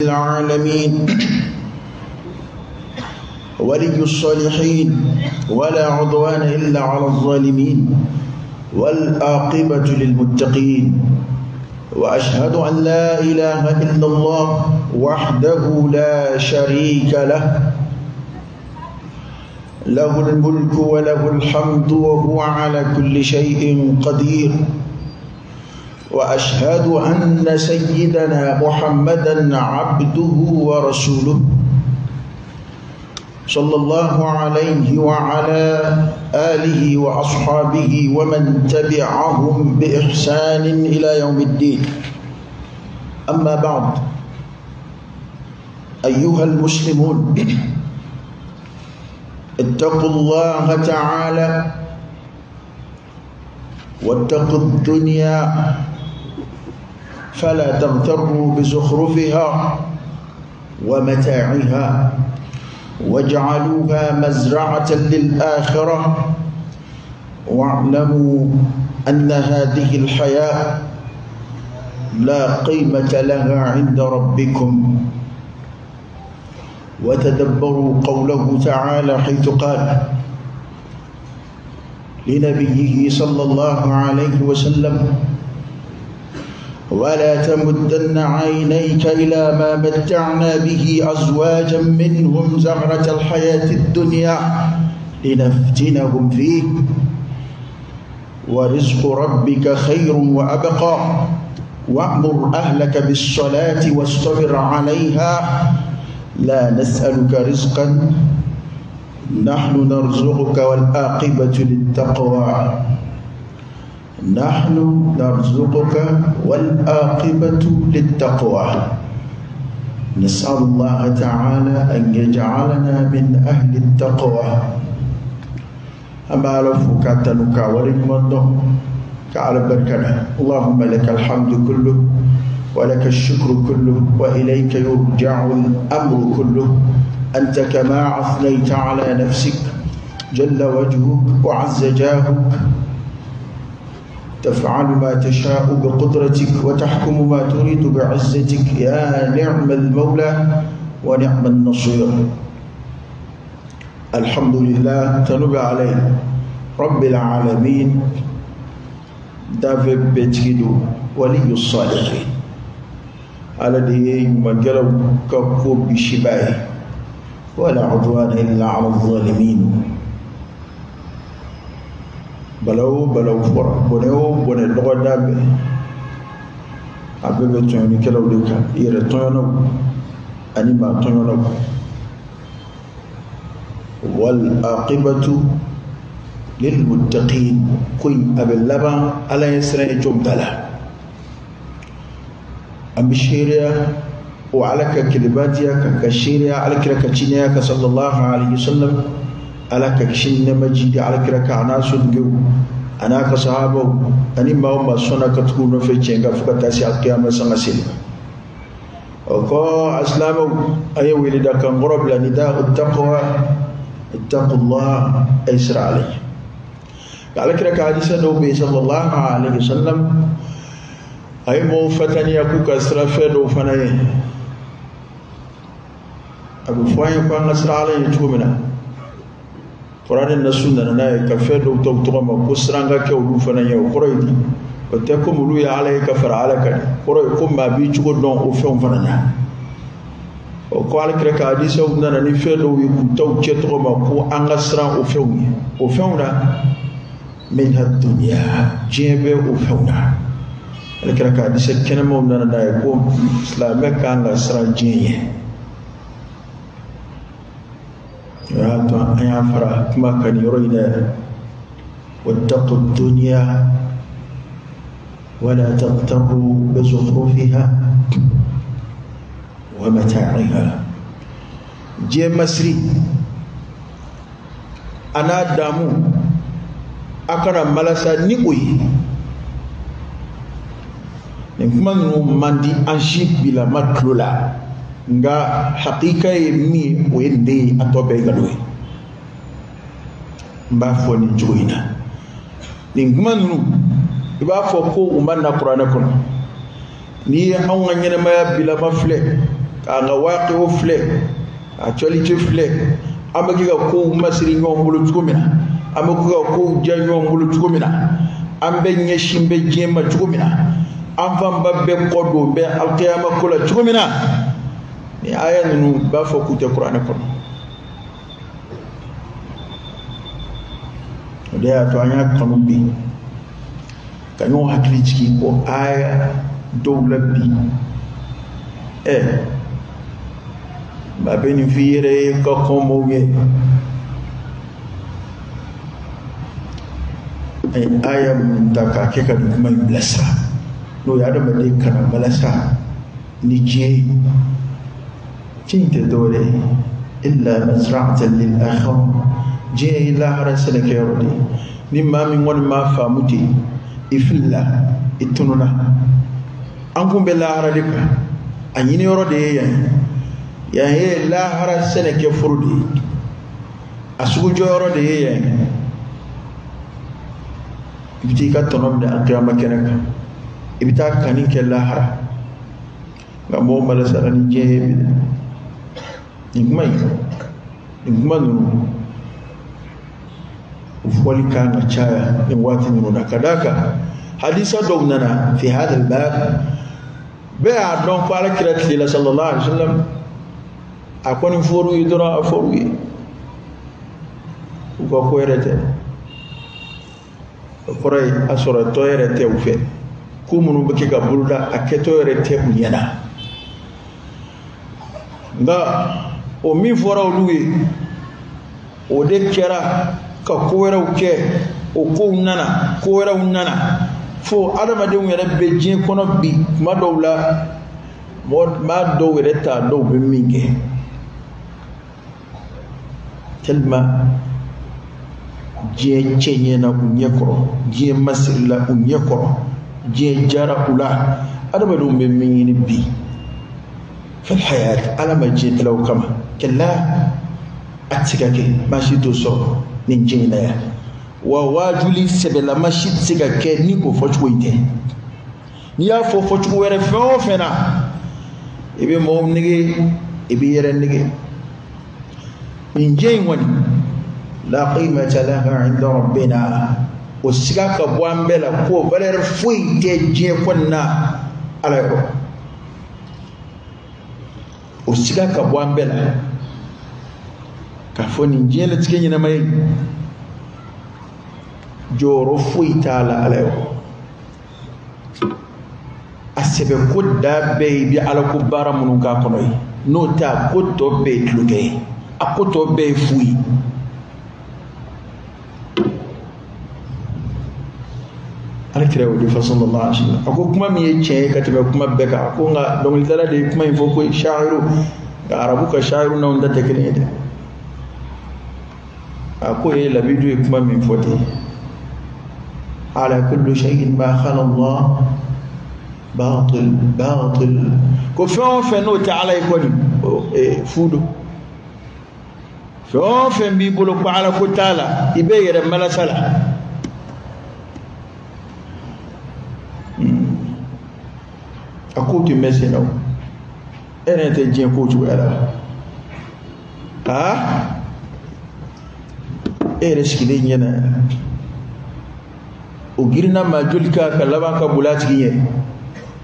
العالمين ولي الصالحين ولا عدوان إلا على الظالمين والآقبة للمتقين وأشهد أن لا إله إلا الله وحده لا شريك له له الملك وله الحمد وهو على كل شيء قدير وأشهد أن سيدنا محمدا عبده ورسوله صلى الله عليه وعلى آله وأصحابه ومن تبعهم بإحسان إلى يوم الدين. أما بعد، أيها المسلمون، اتقوا الله تعالى واتقوا الدنيا فلا تغتروا بزخرفها ومتاعها واجعلوها مزرعة للآخرة، واعلموا أن هذه الحياة لا قيمة لها عند ربكم. وتدبروا قوله تعالى حيث قال لنبيه صلى الله عليه وسلم: ولا تمدن عينيك إلى ما متعنا به أزواجا منهم زهرة الحياة الدنيا لنفتنهم فيه ورزق ربك خير وأبقى وأمر أهلك بالصلاة واصطبر عليها لا نسألك رزقا نحن نرزقك والعاقبة للتقوى. نحن نرزقك والعاقبة للتقوى. نسأل الله تعالى أن يجعلنا من أهل التقوى. أما لفك تنك ورمض كعلى بركنا. اللهم لك الحمد كله ولك الشكر كله وإليك يرجع الأمر كله، أنت كما أثنيت على نفسك جل وجهك وعز جاهك، تفعل ما تشاء بقدرتك وتحكم ما تريد بعزتك، يا نعم المولى ونعم النصير. الحمد لله تنب عليه رب العالمين دافع بيتكدو ولي الصالحين الذي يمجلو كوكب بشبائه ولا عدوان إلا على الظالمين. Balawo balawo fɔra, bɔnɛ o bɔnɛ dɔgɔda bɛɛ a bɛɛ bɛ tɔɲɔnikɛlaw de kan, yɛrɛ tɔɲɔnaw ani maa tɔɲɔnaw. Wal aqibatu lil muttaqin, ko in a bɛ laban Ala ye siran ye jɔn ta la. An bɛ seereya o Ala ka kelebatiya kan, ka seereya Ala kira ka cinɛya ka sallallahu alaihi wasallam, Ala ka kisi ni nɛɛma jidi Ala kira kan, a n'a sodenw a n'a ka sahabaw ani maa o maa sɔnna ka tugu u nɔfɛ tiɲɛ kan fo ka taa se alikiyama sanga seli ma. O kɔ, asilamɛw, a ye weleda kan kɔrɔ bila nida'u taqwa, ittaqullah, a ye siran Ala ɲɛ. Ala kira ka hadisa dɔw bɛ yen sallallahu alaihi wasallam, a ye mɔgɔw fataniya k'u ka siran fɛn dɔw fana ye. A bɛ fɔ an ye ko an ka siran Ala ɲɛ cogo min na, Kuranɛ nasu nana n'a ye ka fɛn dɔw ta u tɔgɔ ma ko siran ka kɛ olu fana ɲɛ. O kɔrɔ ye di? O tɛ komi olu ye Ala ye ka fara Ala kan dɛ. O kɔrɔ ye ko maa b'i cogo dɔn o fɛnw fana na. O ko Ala kira ka hadisaw nana ni fɛn dɔw ye k'u ta u cɛ tɔgɔ ma ko an ka siran o fɛnw ye. O fɛnw na, minha dunya, diɲɛ bɛ o fɛnw na. Ala kira ka hadisa kɛnɛmaw nana n'a ye ko silamɛ kan ka siran diɲɛ ɲɛ. O y'a to an y'a fara kuma kan nin yɔrɔ in na: wattaqu dunya wala taghtarru bi zukhrufiha wa mata'iha. Diɲɛ masiri a n'a damu, a kana malasa ni o ye. Nin kuma ninnu man di an si bilama tulo la, nka hakika ye min ye, o ye nin de ye, a tɔ bɛɛ ye nkalon ye. N b'a fɔ nin cogo in na, nin kuma ninnu i b'a fɔ ko u ma na kuranɛ kɔnɔ. N'i ye anw ka ɲɛnɛmaya bilama filɛ, K'an ka waaqiw filɛ, actualité filɛ, an bɛ kɛ ka kow masiri ɲɔgɔn bolo cogo min na, an bɛ kɛ ka kow diya ɲɔgɔn bolo cogo min na, an bɛ ɲɛsin bɛ diɲɛ ma cogo min na, an fanba bɛɛ kɔ don bɛ alkiyama ko la cogo min na, ni aya ninnu b'a fɔ k'u tɛ kuranɛ kɔnɔ. O de y'a to an y'a kanu bi ka ɲɔgɔn hakili jigin ko aya dɔw la bi. Maa bɛ nin f'i yɛrɛ ye ka kɔn mɔgɔw ye. An ye aya minnu ta k'a kɛ ka nin kuma in bilasira, n'o ye adamaden kana balasa ni diɲɛ ye. Diɲɛ in tɛ dɔwɛrɛ ye illa mazra'atan lil akhirah, diɲɛ ye lahara sɛnɛkɛyɔrɔ de ye. Ni maa min kɔni m'a faamu ten, i filila, i tununa. An kun bɛ lahara de kan, a ɲiniyɔrɔ de ye yan ye. Yan ye lahara sɛnɛkɛforo de ye, a sugujɔyɔrɔ de ye yan ye. I bɛ t'i ka tɔnɔ minɛ alkiyama kɛnɛ kan, i bɛ taa kanni kɛ lahara. Nka mɔgɔw malasara ni diɲɛ ye bi dɛ. Nin kuma in, nin kuma ninnu, u fɔli kan ka caya nin waati ninnu na, ka d'a kan hadisa dɔw nana fi hadha al-bab. Bɛɛ y'a dɔn ko ala kira tile la sallallahu alaihi wa sallam, a kɔni fɔr'u ye dɔrɔn, a fɔr'u ye, u ka ko yɛrɛ tɛ. O kɔrɔ ye a sɔrɔtɔ yɛrɛ tɛ u fɛ, ko minnu bɛ kɛ ka boloda a kɛtɔ yɛrɛ tɛ u ɲɛna. Nka o min fɔra olu ye, o de kɛra ka ko wɛrɛw kɛ, o kow nana, ko wɛrɛw nana, fo adamadenw yɛrɛ bɛ diɲɛ kɔnɔ bi. Kuma dɔw la, mɔgɔ maa dɔw yɛrɛ t'a dɔw bɛ min kɛ, tellement diɲɛ cɛɲɛna u ɲɛ kɔrɔ, diɲɛ masirila u ɲɛ kɔrɔ, diɲɛ jara u la. Adamadenw bɛ min ɲini bi fil hayat, ala ma diɲɛ dilan o kama. Kɛlɛ a tɛ se ka kɛ, maa si t'o sɔrɔ nin diɲɛ in na yan. Wa waajuli sɛbɛlama si tɛ se ka kɛ ni o fɔcogo in tɛ. N'i y'a fɔ fɔcogo wɛrɛ fɛn o fɛn na, i bɛ mɔgɔw nege, i b'i yɛrɛ nege. Nin diɲɛ in kɔni, la qimata laha inda rabbina, o siga ka bɔ an bɛɛ la ko valeur foyi tɛ diɲɛ kɔni na ala yɔrɔ. O siga ka bɔ an bɛɛ la k'a fɔ nin diɲɛlatigɛ ɲɛnama ye, jɔyɔrɔ foyi t'a la ala yɔrɔ. A sɛbɛ ko da bɛɛ ye i bɛ ala ko baara minnu k'a kɔnɔ ye, n'o tɛ a ko tɔ bɛɛ ye tulonkɛ ye, a ko tɔ bɛɛ ye fu ye. Ala kira y'o de fɔ sallallahu alaihi wa sallam. A ko kuma min ye tiɲɛ ye ka tɛmɛ kuma bɛɛ kan, a ko nka dɔnkilidala de ye kuma in fɔ ko shairu, nka arabu ka shairu n'anw ta tɛ kelen ye dɛ. A ko ye labidu ye kuma min fɔ ten, ala kullu shay'in ma khala Allah batil batil, ko fɛn o fɛn n'o tɛ ala ye kɔni, fu don. Fɛn o fɛn b'i bolo ko ala ko t'a la, i bɛ yɛrɛ malasa la. A ko tun bɛ sen na o, e yɛrɛ tɛ diɲɛ ko cogoya la. Aa, e yɛrɛ sigilen ɲɛna, o girinna maa joli kan ka laban ka boli a tigi ɲɛ,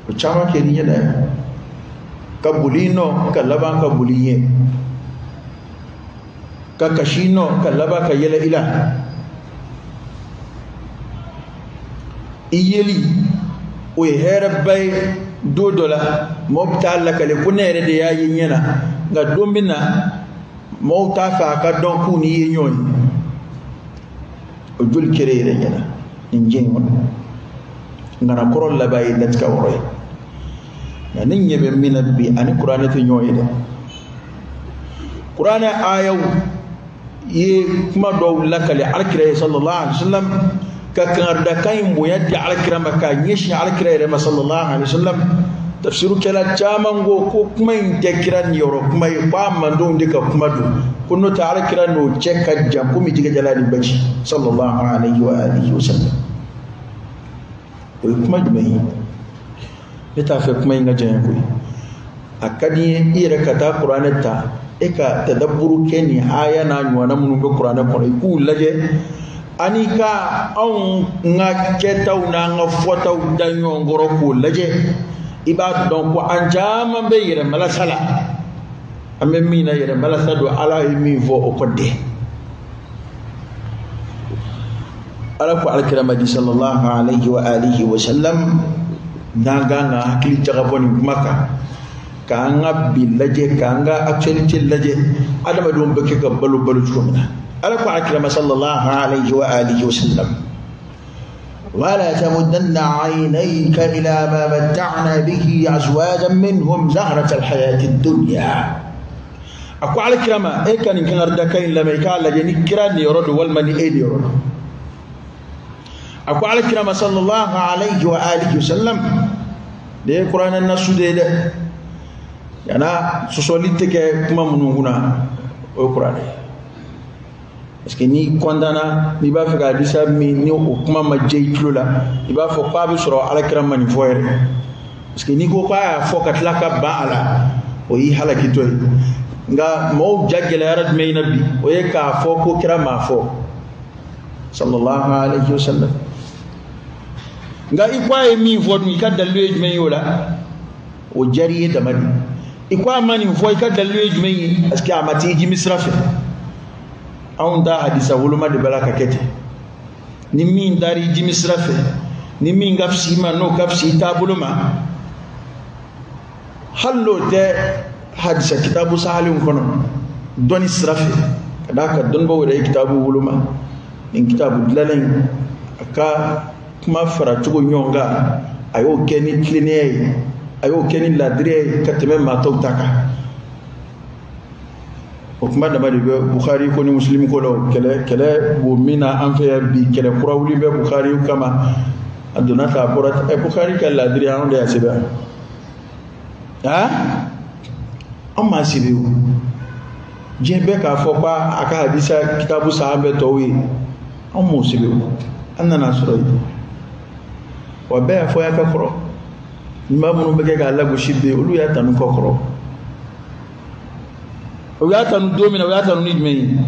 o caman kɛr'i ɲɛna, ka boli nɔ ka laban ka boli ɲɛ, ka kasi nɔ ka laban ka yɛlɛ i la. I yeli o ye hɛrɛba ye don dɔ la, mɔgɔ bɛ taa lakale ko ne yɛrɛ de y'a ye ɲɛ na, nka don bɛ na mɔgɔw t'a fɛ a ka dɔn k'u n'i ye ɲɔgɔn ye. O joli kɛra e yɛrɛ ɲɛna nin diɲɛ in kɔnɔ. Nka kɔrɔ laban ye latigɛ wɔrɔ ye. Nka ne ɲɛ bɛ min na bi, ani kuranɛ tɛ ɲɔgɔn ye dɛ. Kuranɛ ayaw ye kuma dɔw lakale alakira ye sallallahu alaihi wa sallam, ka kangaridakan in bonya di alakira ma, k'a ɲɛsin alakira yɛrɛ ma sallallahu alaihi wa sallam. Tafsirukɛla caman ko ko kuma in tɛ kira niyɔrɔ kuma ye, ko a mandenw de ka kuma don, ko n'o tɛ alakira n'o cɛ ka jan komi jɛgɛjalan ni baji sallallahu alaihi wa alihi wa sallam. O ye kuma jumɛn ye? Ne t'a fɛ kuma in ka janya koyi. A ka di i ye i yɛrɛ ka taa kuranɛ ta, e ka tadabburu kɛ nin aya n'a ɲɔgɔnna minnu bɛ kuranɛ kɔnɔ, i k'u lajɛ ani ka anw ka kɛtaw n'an ka fɔtaw da ɲɔgɔn kɔrɔ k'o lajɛ. I b'a dɔn ko an caman bɛ yɛrɛ malasa la, an bɛ min na yɛrɛ malasa don. Ala ye min fɔ o kɔ dɛ. Ala ko alakira ma di sallallahu alayhi wa alihi wa sallam, n'an kan ka hakili jagabɔ nin kuma kan, k'an ka bi lajɛ, k'an ka actualité lajɛ, adamadenw bɛ kɛ ka balo balo cogo min na. Ala ko alakira ma sallallahu alayhi wa alihi wa sallam, wala tamuddanna aynayka ila ma matta'na bihi azwajan minhum zahrata alhayati ad-dunya. A ko alakira ma, e ka nin kankari da kan in lamɛn, i k'a lajɛ ni kira niyɔrɔ don walima ni e niyɔrɔ don. A ko alakira ma sallallahu alayhi wa alihi wa sallam, de ye kuranɛ nasu de ye dɛ, yana sɔsɔli tɛ kɛ kuma minnu kunna, o ye kuranɛ ye. Parce que n'i kɔntanna, n'i b'a fɛ ka hadisa min ni o kuma ma jɛ i tulo la, i b'a fɔ k'a bɛ sɔrɔ alakira ma nin fɔ yɛrɛ. Parce que n'i ko k'a y'a fɔ ka tila ka ban a la, o y'i halakitɔ ye. Nka mɔgɔw ja gɛlɛyara jumɛn in na bi, o ye k'a fɔ ko kira m'a fɔ sallallahu alayhi wa sallam. Nka i ko a ye min fɔ dun, i ka dalilu ye jumɛn ye o la? O diyar'i ye dama de. I ko a ma nin fɔ, i ka dalilu ye jumɛn ye? Parce que a ma t'i jimi sira fɛ. Anw ta hadisa woloma de b'a la ka kɛ ten. Ni min taar'i jimi sira fɛ, ni min ka fisa i ma, n'o ka fisa i taabolo ma, hali n'o tɛ hadisa kitabu sahalenw kɔnɔ dɔnni sira fɛ, ka d'a kan dɔnnibaaw yɛrɛ ye kitabu woloma. Nin kitabu dilannen, a ka kuma fara cogo ɲɔgɔn kan, a y'o kɛ ni tilennenya ye, a y'o kɛ ni laadiriya ye ka tɛmɛ maa tɔw ta kan. O kuma dama de bɛ Bukhari ko ni Muslim ko la. Kɛlɛ kɛlɛ bo min na an fɛ yan bi, kɛlɛ kura wuli bɛ Bukhari kama. A donna ta, a bɔra ɛ Bukhari ka laadiriya, anw de y'a sɛbɛn, han, an m'a sɛbɛn o. Diɲɛ bɛɛ k'a fɔ k'a ka hadisa kitabu san an bɛ tɔw ye, an m'o sɛbɛn o, an nana sɔrɔ yen. Wa bɛɛ y'a fɔ y'a ka kɔrɔ, maa minnu bɛ kɛ k'a lagosi bi, olu y'a tanu kɔ kɔrɔ. O y'a tanu don min na, o y'a tanu ni jumɛn ye?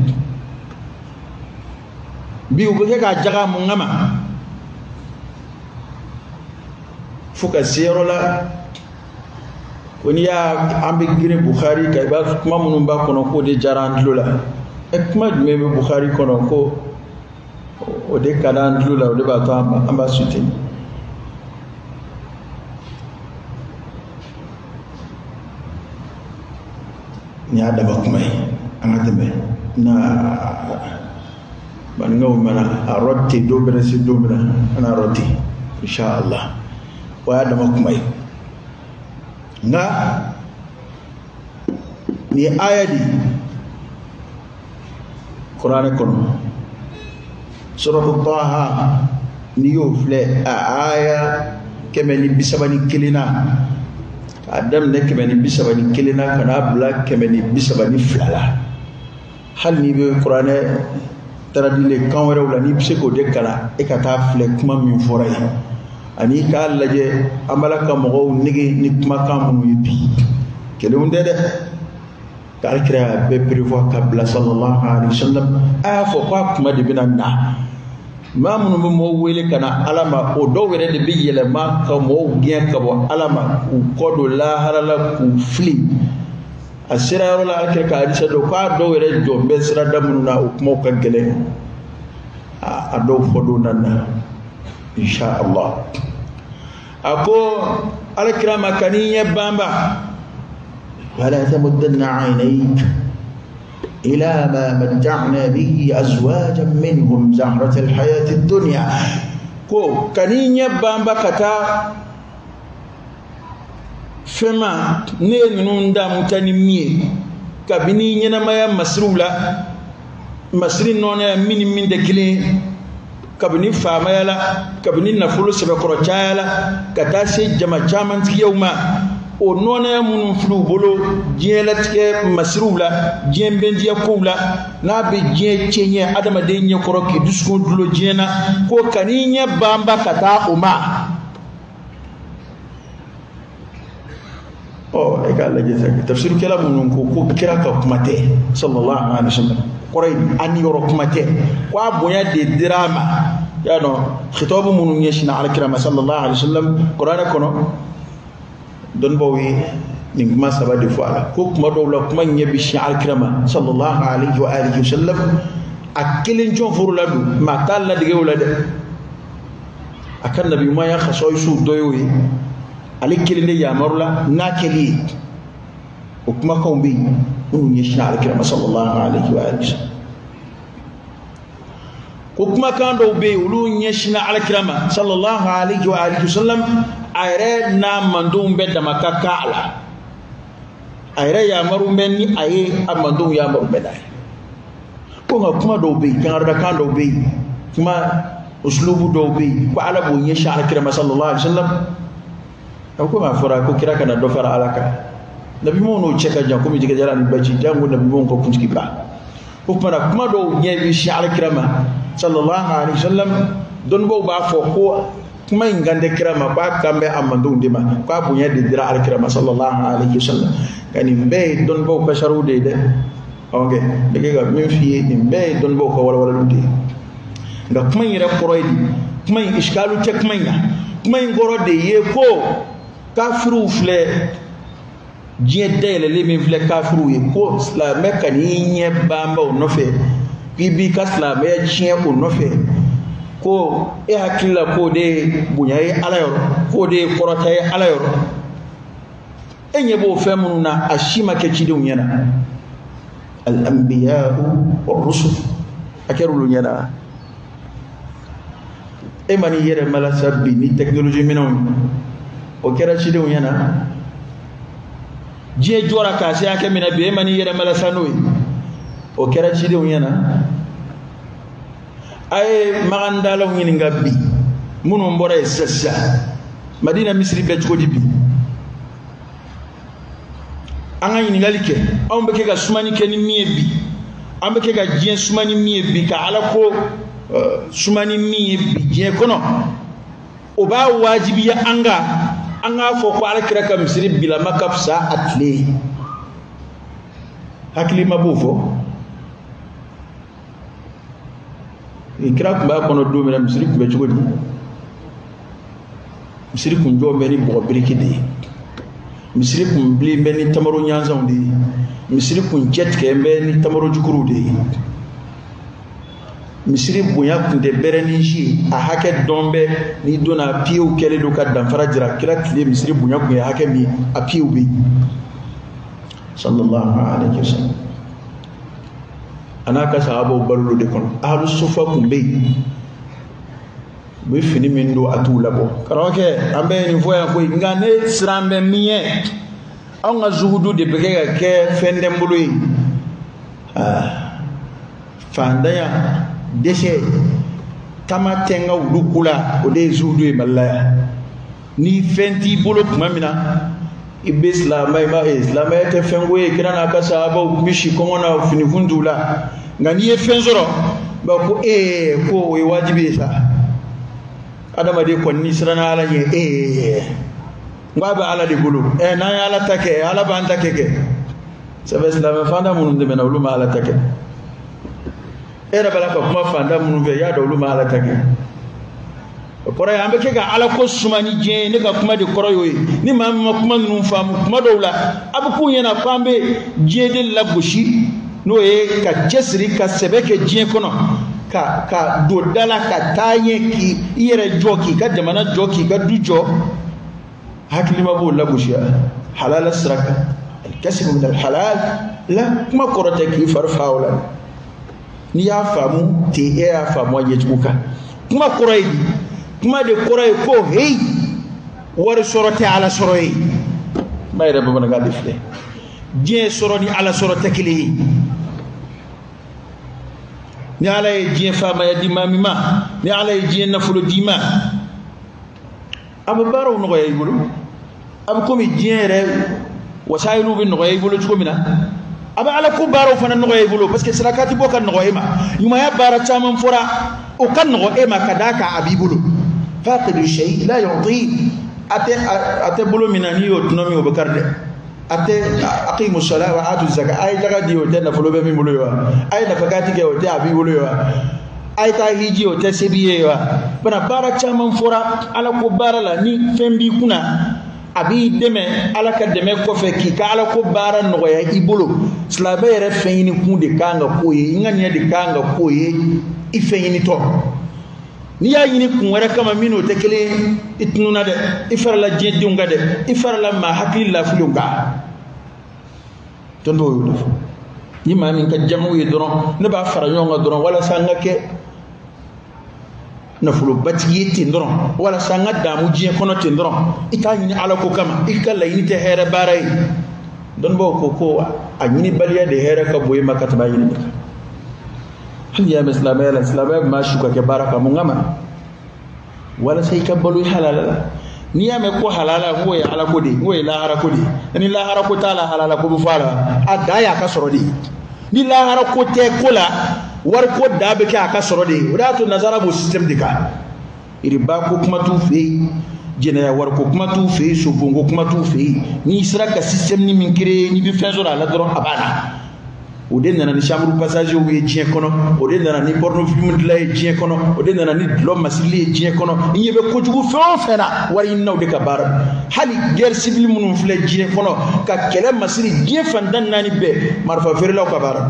Bi u bɛ kɛ k'a jaga mun kama? Fo ka se yɔrɔ la ko n'i y'a an bɛ girin Bukhari kan, i b'a kuma minnu b'a kɔnɔ k'o de diyara an tulo la. Ɛ, kuma jumɛn bɛ Bukhari kɔnɔ ko o de ka d'an tulo la, o de b'a to an b'a soutenir? Nin y'a daba kuma ye, an ka tɛmɛ na. Maninkaw mana a rɔ ten, don bɛna se don min na an n'a rɔ ten inshallah. O y'a dama kuma ye. Nka nin ye aya de ye kuranɛ kɔnɔ, suratu Taha, n'i y'o filɛ a aya 131 na, k'a daminɛ 131 na ka n'a bila 132 la. Hali n'i bɛ kuranɛ taradile kan wɛrɛw la, n'i bɛ se k'o de kalan, e ka taa filɛ kuma min fɔra yen, ani k'a lajɛ an b'a la ka mɔgɔw nege ni kumakan minnu ye bi, kelenw tɛ dɛ. K'alakira y'a bɛɛ prévoir ka bila sallallahu alayhi wa sallam. A y'a fɔ k'a kuma de bɛna na. Maa minnu bɛ mɔgɔw wele ka na Ala ma, o dɔw yɛrɛ de bɛ yɛlɛma ka mɔgɔw gɛn ka bɔ Ala ma, k'u kɔ don lahara la, k'u fili. A sera yɔrɔ la, alakira ka hadisa dɔ k'a dɔw yɛrɛ jɔ bɛ sirada minnu na, o kumaw ka gɛlɛn. A dɔw fɔ don na na insha Allah. A ko alakira ma, kan'i ɲɛ banba, wala tamuddanna aynayka ila ma matta'na bihi azwajan minhum zahrata alhayati ad-dunya. Ko kan'i ɲɛ banba ka taa fɛn ma ne ye ninnu daamu ta ni min ye, kabini ɲɛnamaya masiriw la, masiri nɔnɔya min ni min tɛ kelen ye, kabini faamaya la, kabini nafolo sɛbɛkɔrɔ caya la, ka taa se jama camantigiyaw ma, o nɔnɔya minnu filɛ u bolo diɲɛlatigɛ masiriw la, diɲɛ bɛndiya kow la, n'a bɛ diɲɛ cɛɲɛ adamaden ɲɛkɔrɔ k'i dusukun dulo diɲɛ na, ko kan'i ɲɛ banba ka taa o ma. Ɔ e k'a lajɛ sa, tafsirikɛla minnu ko ko kira ka kuma tɛ sallallahu alaihi wasallam, kɔrɔ ye a niyɔrɔ kuma tɛ, ko a bonya de dira a ma. Y'a dɔn khitabu minnu ɲɛsinna alakira ma sallallahu alaihi wasallam kuranɛ kɔnɔ, dɔnnibaw ye nin kuma saba de fɔ a la, ko kuma dɔw la kuma ɲɛ bɛ sin alakira ma sallallahu alaihi wa alihi wasallam, a kelen jɔn foro la don, maa t'a ladege o la dɛ. A ka nabi ɲumanya khasɔyisiw dɔ y'o ye, ale kelen de yamaru la n'a kɛli ye. O kumakanw bɛ yen minnu ɲɛsinna alakira ma sallallahu alaihi wa alihi wasallam. Ko kumakan dɔw bɛ yen olu ɲɛsinna alakira ma sallallahu alaihi wa alihi wasallam, a yɛrɛ n'a mandenw bɛɛ dama ka kan a la, a yɛrɛ yamaru bɛ ni a ye, a mandenw yamaru bɛ n'a ye. Ko nka kuma dɔw bɛ yen, kankaridakan dɔw bɛ yen, kuma usulubu dɔw bɛ yen, ko ala b'o ɲɛsin alakira ma sallallahu alaihi wasallam. A ko a fɔra ko kira kana dɔ fara ala kan, nabi ɲumanw n'o cɛ ka jan komi jɛgɛjala ni baji, jango nabi ɲumanw ka kuntigiba. O tuma na kuma dɔw ɲɛ bɛ sin alakira ma sallallahu alaihi wasallam, dɔnnibaw b'a fɔ ko kuma in kan tɛ kira ma, k'a kan bɛ a mandenw de ma, k'a bonya de dira alakira ma sallallahu alaihi wasallam. Nka nin bɛɛ ye dɔnnibaw ka sariw de ye dɛ. Ɔ kɛ ne kɛ ka min f'i ye, nin bɛɛ ye dɔnnibaw ka walawalaliw de ye. Nka kuma in yɛrɛ kɔrɔ ye di? Kuma in isikalu tɛ kuma in na. Kuma in kɔrɔ de ye ko kafiriw filɛ, diɲɛ dayɛlɛlen min filɛ kafiriw ye, ko silamɛ ka n'i ɲɛ banba o nɔfɛ, k'i b'i ka silamɛya tiɲɛ o nɔfɛ, ko e hakili la k'o de ye bonya ye ala yɔrɔ, k'o de ye kɔrɔta ye ala yɔrɔ. E ɲɛ b'o fɛn minnu na, a si ma kɛ cidenw ɲɛna. Al-anbiya'u war-rusul, a kɛra olu ɲɛna. E ma n'i yɛrɛ malasa bi ni technologie minɛnw ye, o kɛra cidenw ɲɛna. Diɲɛ jɔra k'a se hakɛ min na bi, e ma n'i yɛrɛ malasa n'o ye, o kɛra cidenw ɲɛna. A ye magandalaw ɲininka bi, minnu bɔra yen sisan sisan, Madina misiri bɛ cogo di bi? An ka ɲininkali kɛ, anw bɛ kɛ ka sumani kɛ ni min ye bi, an bɛ kɛ ka diɲɛ suma ni min ye bi, ka ala ko suma ni min ye bi diɲɛ kɔnɔ, o b'a wajibiya an kan, an k'a fɔ ko ala kira ka misiri bilama ka fisa a tile ye. Hakilima b'o fɔ. Kira tun b'a kɔnɔ don min na, misiri tun bɛ cogo di? Misiri kun jɔ bɛ ni bɔgɔ biriki de ye, misiri kun bilen bɛ ni tamaro ɲansanw de ye, misiri kun cɛ tigɛ bɛ ni tamaro jukuruw de ye, misiri bonya kun tɛ bɛrɛ ni si ye, a hakɛ dɔn bɛ n'i donna piyew kɛlen don ka danfara jira. Kira tile misiri bonya kun ye hakɛ min ye, a piyew bɛ yen sallallahu alaihi wasallam. A n'a ka sahabaw balo de kɔnɔ, ahlu sufa kun bɛ yen, u bɛ fini min don a t'u labɔ. Karamɔgɔkɛ, an bɛɛ ye nin fɔ yan koyi, nka ne siran bɛ min ye, anw ka zugudu de bɛ kɛ ka kɛ fɛn tɛ n bolo ye. Fantanya, dɛsɛ, taama tɛ n ka wulu ko la, o de ye zugudu ye Mali la yan. Ni fɛn t'i bolo tuma min na, i bɛ silamɛ, i b'a ye silamɛya tɛ fɛn ko ye. Kira n'a ka sahabaw tun bɛ si kɔngɔ na, finikun t'u la. Nka n'i ye fɛn sɔrɔ, b'a ko ko o ye wajibi ye sa. Adamaden kɔni n'i siranna ala ɲɛ, n k'a bɛ ala de bolo. N'an ye ala ta kɛ, ala b'an ta kɛ kɛ. Sɛbɛ silamɛ fanda minnu tɛmɛna, olu ma ala ta kɛ. E yɛrɛ b'a la ka kuma fanda minnu fɛ, i y'a dɔn olu ma ala ta kɛ. O kɔrɔ ye an bɛ kɛ ka ala ko suma ni diɲɛ ye. Ne ka kuma de kɔrɔ y'o ye. Ni maa min ma kuma ninnu faamu, kuma dɔw la a bɛ k'u ɲɛna ko an bɛ diɲɛ de lagosi, n'o ye ka cɛsiri ka sɛbɛ kɛ diɲɛ kɔnɔ, ka don da la ka taa ɲɛ, k'i yɛrɛ jɔ, k'i ka jamana jɔ, k'i ka du jɔ. Hakilima b'o lagosiya halala sira kan. Al-kasbu min al-halal la, kuma kɔrɔ tɛ k'i fari fa o la. N'i y'a faamu ten, e y'a faamu a ɲɛcogo kan. Kuma kɔrɔ ye di? Kuma de kɔrɔ ye ko heyi, wari sɔrɔ tɛ ala sɔrɔ ye. Kuma yɛrɛ bamanankan de filɛ. Diɲɛ sɔrɔ ni ala sɔrɔ tɛ kelen ye. Ni ala ye diɲɛ faamaya di maa min ma, ni ala ye diɲɛ nafolo d'i ma, a bɛ baaraw nɔgɔya i bolo. A bɛ komi diɲɛ yɛrɛ wasayiluw bɛ nɔgɔya i bolo cogo min na, a bɛ ala ko baaraw fana nɔgɔya i bolo, parce que sarakati bɔ ka nɔgɔ e ma, ɲumanya baara caman fɔra o ka nɔgɔ e ma ka d'a kan a b'i bolo. Faqidu shay la yu'ti, a tɛ bolo min na, n'i y'o tɔnɔ min, o bɛ kari dɛ. A tɛ aqimu sala wa atu zaka, a ye jaga di o tɛ nafolo bɛ min bolo ye wa, a ye nafakati kɛ o tɛ a b'i bolo ye wa, a ye taa hiji o tɛ se b'i ye wa. Bana baara caman fɔra ala ko baara la, ni fɛn b'i kunna a b'i dɛmɛ, ala ka dɛmɛ kɔfɛ k'i ka ala ko baara nɔgɔya i bolo. Silamɛ yɛrɛ fɛn ɲini kun de kan ka k'o ye, i ŋaniya de kan ka k'o ye i fɛn ɲini tɔ. N'i y'a ɲini kun wɛrɛ kama min n'o tɛ kelen ye, i tununna dɛ, i farala diɲɛdenw kan dɛ, i farala maa hakili lafilenw kan. Dɔnnibaw y'o de fɔ. Ni maa min ka jamu ye dɔrɔn, ne b'a fara ɲɔgɔn kan dɔrɔn walasa n ka kɛ nafolobatigi ye ten dɔrɔn, walasa n ka daamu diɲɛ kɔnɔ ten dɔrɔn, i t'a ɲini ala ko kama, i ka laɲini tɛ hɛrɛ baara ye. Dɔnnibaw ko ko a ɲinibaliya de hɛrɛ ka bon e ma ka tɛmɛ a ɲinini kan. Hali y'a mɛn silamɛya la, silamɛya bɛ maa su ka kɛ baara kan mun kama? Walasa i ka balo i halala la. N'i y'a mɛn ko halala, n k'o ye ala ko de ye, n k'o ye lahara ko de ye. Ni lahara ko t'a la, halala ko bɛ fɔ a la, a dan y'a ka sɔrɔ de ye. Ni lahara ko tɛ ko la, wari ko da bɛ kɛ a ka sɔrɔ de ye. O de y'a to nazara b'o système de kan. Riba ko kuma t'u fɛ yen, jɛnɛya wari ko kuma t'u fɛ yen, sobon ko kuma t'u fɛ yen. N'i sera ka système ni min créer, n'i bɛ fɛn sɔrɔ a la dɔrɔn a banna. O de nana ni chambre passager ye diɲɛ kɔnɔ, o de nana ni porno film dilan ye diɲɛ kɔnɔ, o de nana ni dulɔ masirili ye diɲɛ kɔnɔ. I ɲɛ bɛ kojugu fɛn o fɛn na, wari ɲininaw de ka baara. Hali guerre civile minnu filɛ diɲɛ kɔnɔ ka kɛlɛ masiri diɲɛ fan tan ni naani bɛɛ, marifa feerelaw ka baara.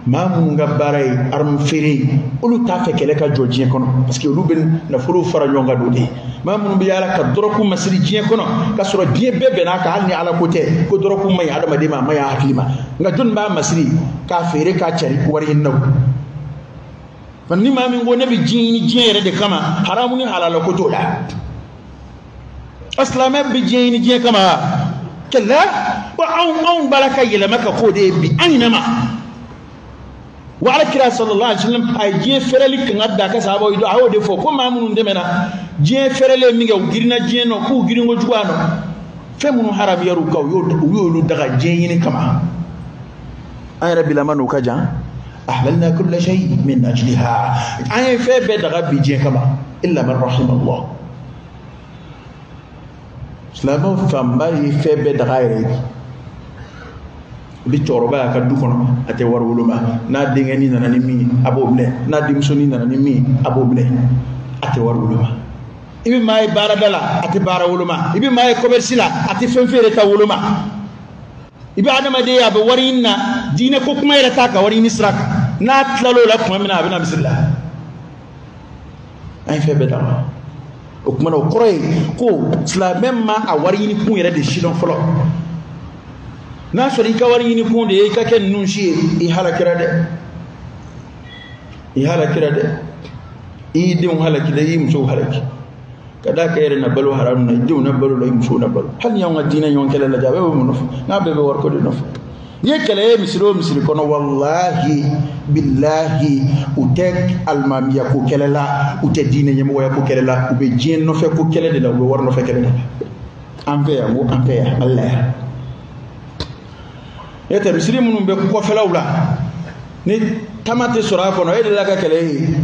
Maa minnu ka baara ye arme feere ye, olu t'a fɛ kɛlɛ ka jɔ diɲɛ kɔnɔ, parce que olu bɛ nafolo fara ɲɔgɔn kan don de. Maa minnu bɛ yaala ka dɔrɔku masiri diɲɛ kɔnɔ, k'a sɔrɔ diɲɛ bɛɛ bɛnn'a kan, hali ni ala ko tɛ, ko dɔrɔku man ɲi adamaden ma, a man ɲi a hakili ma. Nka jɔnni b'a masiri k'a feere k'a cari wari ɲininaw? Ni maa min ko ne bɛ diɲɛ ɲini diɲɛ yɛrɛ de kama, haramu ni halala ko t'o la. Silamɛ bɛ diɲɛ ɲini diɲɛ kama kɛlɛ, wa anw b'a la ka yɛlɛma ka k'o de ye bi, an ɲinɛ ma. Wa ala kira sallallahu alaihi wasallam a ye diɲɛ fɛrɛli kan ka da a ka sahabaw ye, a y'o de fɔ ko maa minnu dɛmɛna diɲɛ fɛrɛlen min kɛ, u girinna diɲɛ nɔ, k'u girin kojugu a nɔ, fɛn minnu haramuyar'u kan, u y'olu daga diɲɛ ɲini kama. An yɛrɛ bilama n'o ka jan. Ahlalna kulla shay min ajliha, an ye fɛn bɛɛ daga bi diɲɛ kama, illa man rahima Allah. Silamɛw fanba ye fɛn bɛɛ daga yɛrɛ ye. I bɛ cɛkɔrɔba y'a ka du kɔnɔ, a tɛ wari woloma, n'a denkɛnin nana ni min ye a b'o minɛ, n'a denmusonin nana ni min ye a b'o minɛ, a tɛ wari woloma. I bɛ maa ye baarada la, a tɛ baara woloma. I bɛ maa ye commerce la, a tɛ fɛn feere ta woloma. I bɛ adamaden ye a bɛ wari ɲini na, diinɛ ko kuma yɛrɛ t'a ka wari ɲini sira kan. N'a tilal'o la tuma min na, a bɛ na misiri la. An ye fɛn bɛɛ d'a ma. O tuma na, o kɔrɔ ye ko silamɛ ma a wari ɲini kun yɛrɛ de sidɔn fɔlɔ. N'a sɔrɔ i ka wari ɲini kun de ye i ka kɛ ninnu si ye, i halakira dɛ, i halakira dɛ, i y'i denw halaki dɛ, i y'i musow halaki. Ka d'a kan e yɛrɛ na balo haramu na, i denw na balo la, i musow na balo. Hali ni y'anw ka diinɛ ɲɔgɔn kɛlɛ lajɛ, a bɛɛ bɛ mun nɔfɛ? N'a bɛɛ bɛ wariko de nɔfɛ. N'i ye kɛlɛ ye misiri o misiri kɔnɔ, walahi bilahi, u tɛ alimamiya ko kɛlɛ la, u tɛ diinɛ ɲɛmɔgɔya ko kɛlɛ la, u bɛ diɲɛ nɔfɛ ko kɛlɛ de la, u bɛ wari nɔfɛ kɛlɛ de la. An fɛ yan, ko an fɛ yan, Mali la yan. N'o tɛ misiri minnu bɛ kɔfɛlaw la, ni tama tɛ sɔrɔ a kɔnɔ, e delila ka kɛlɛ ye?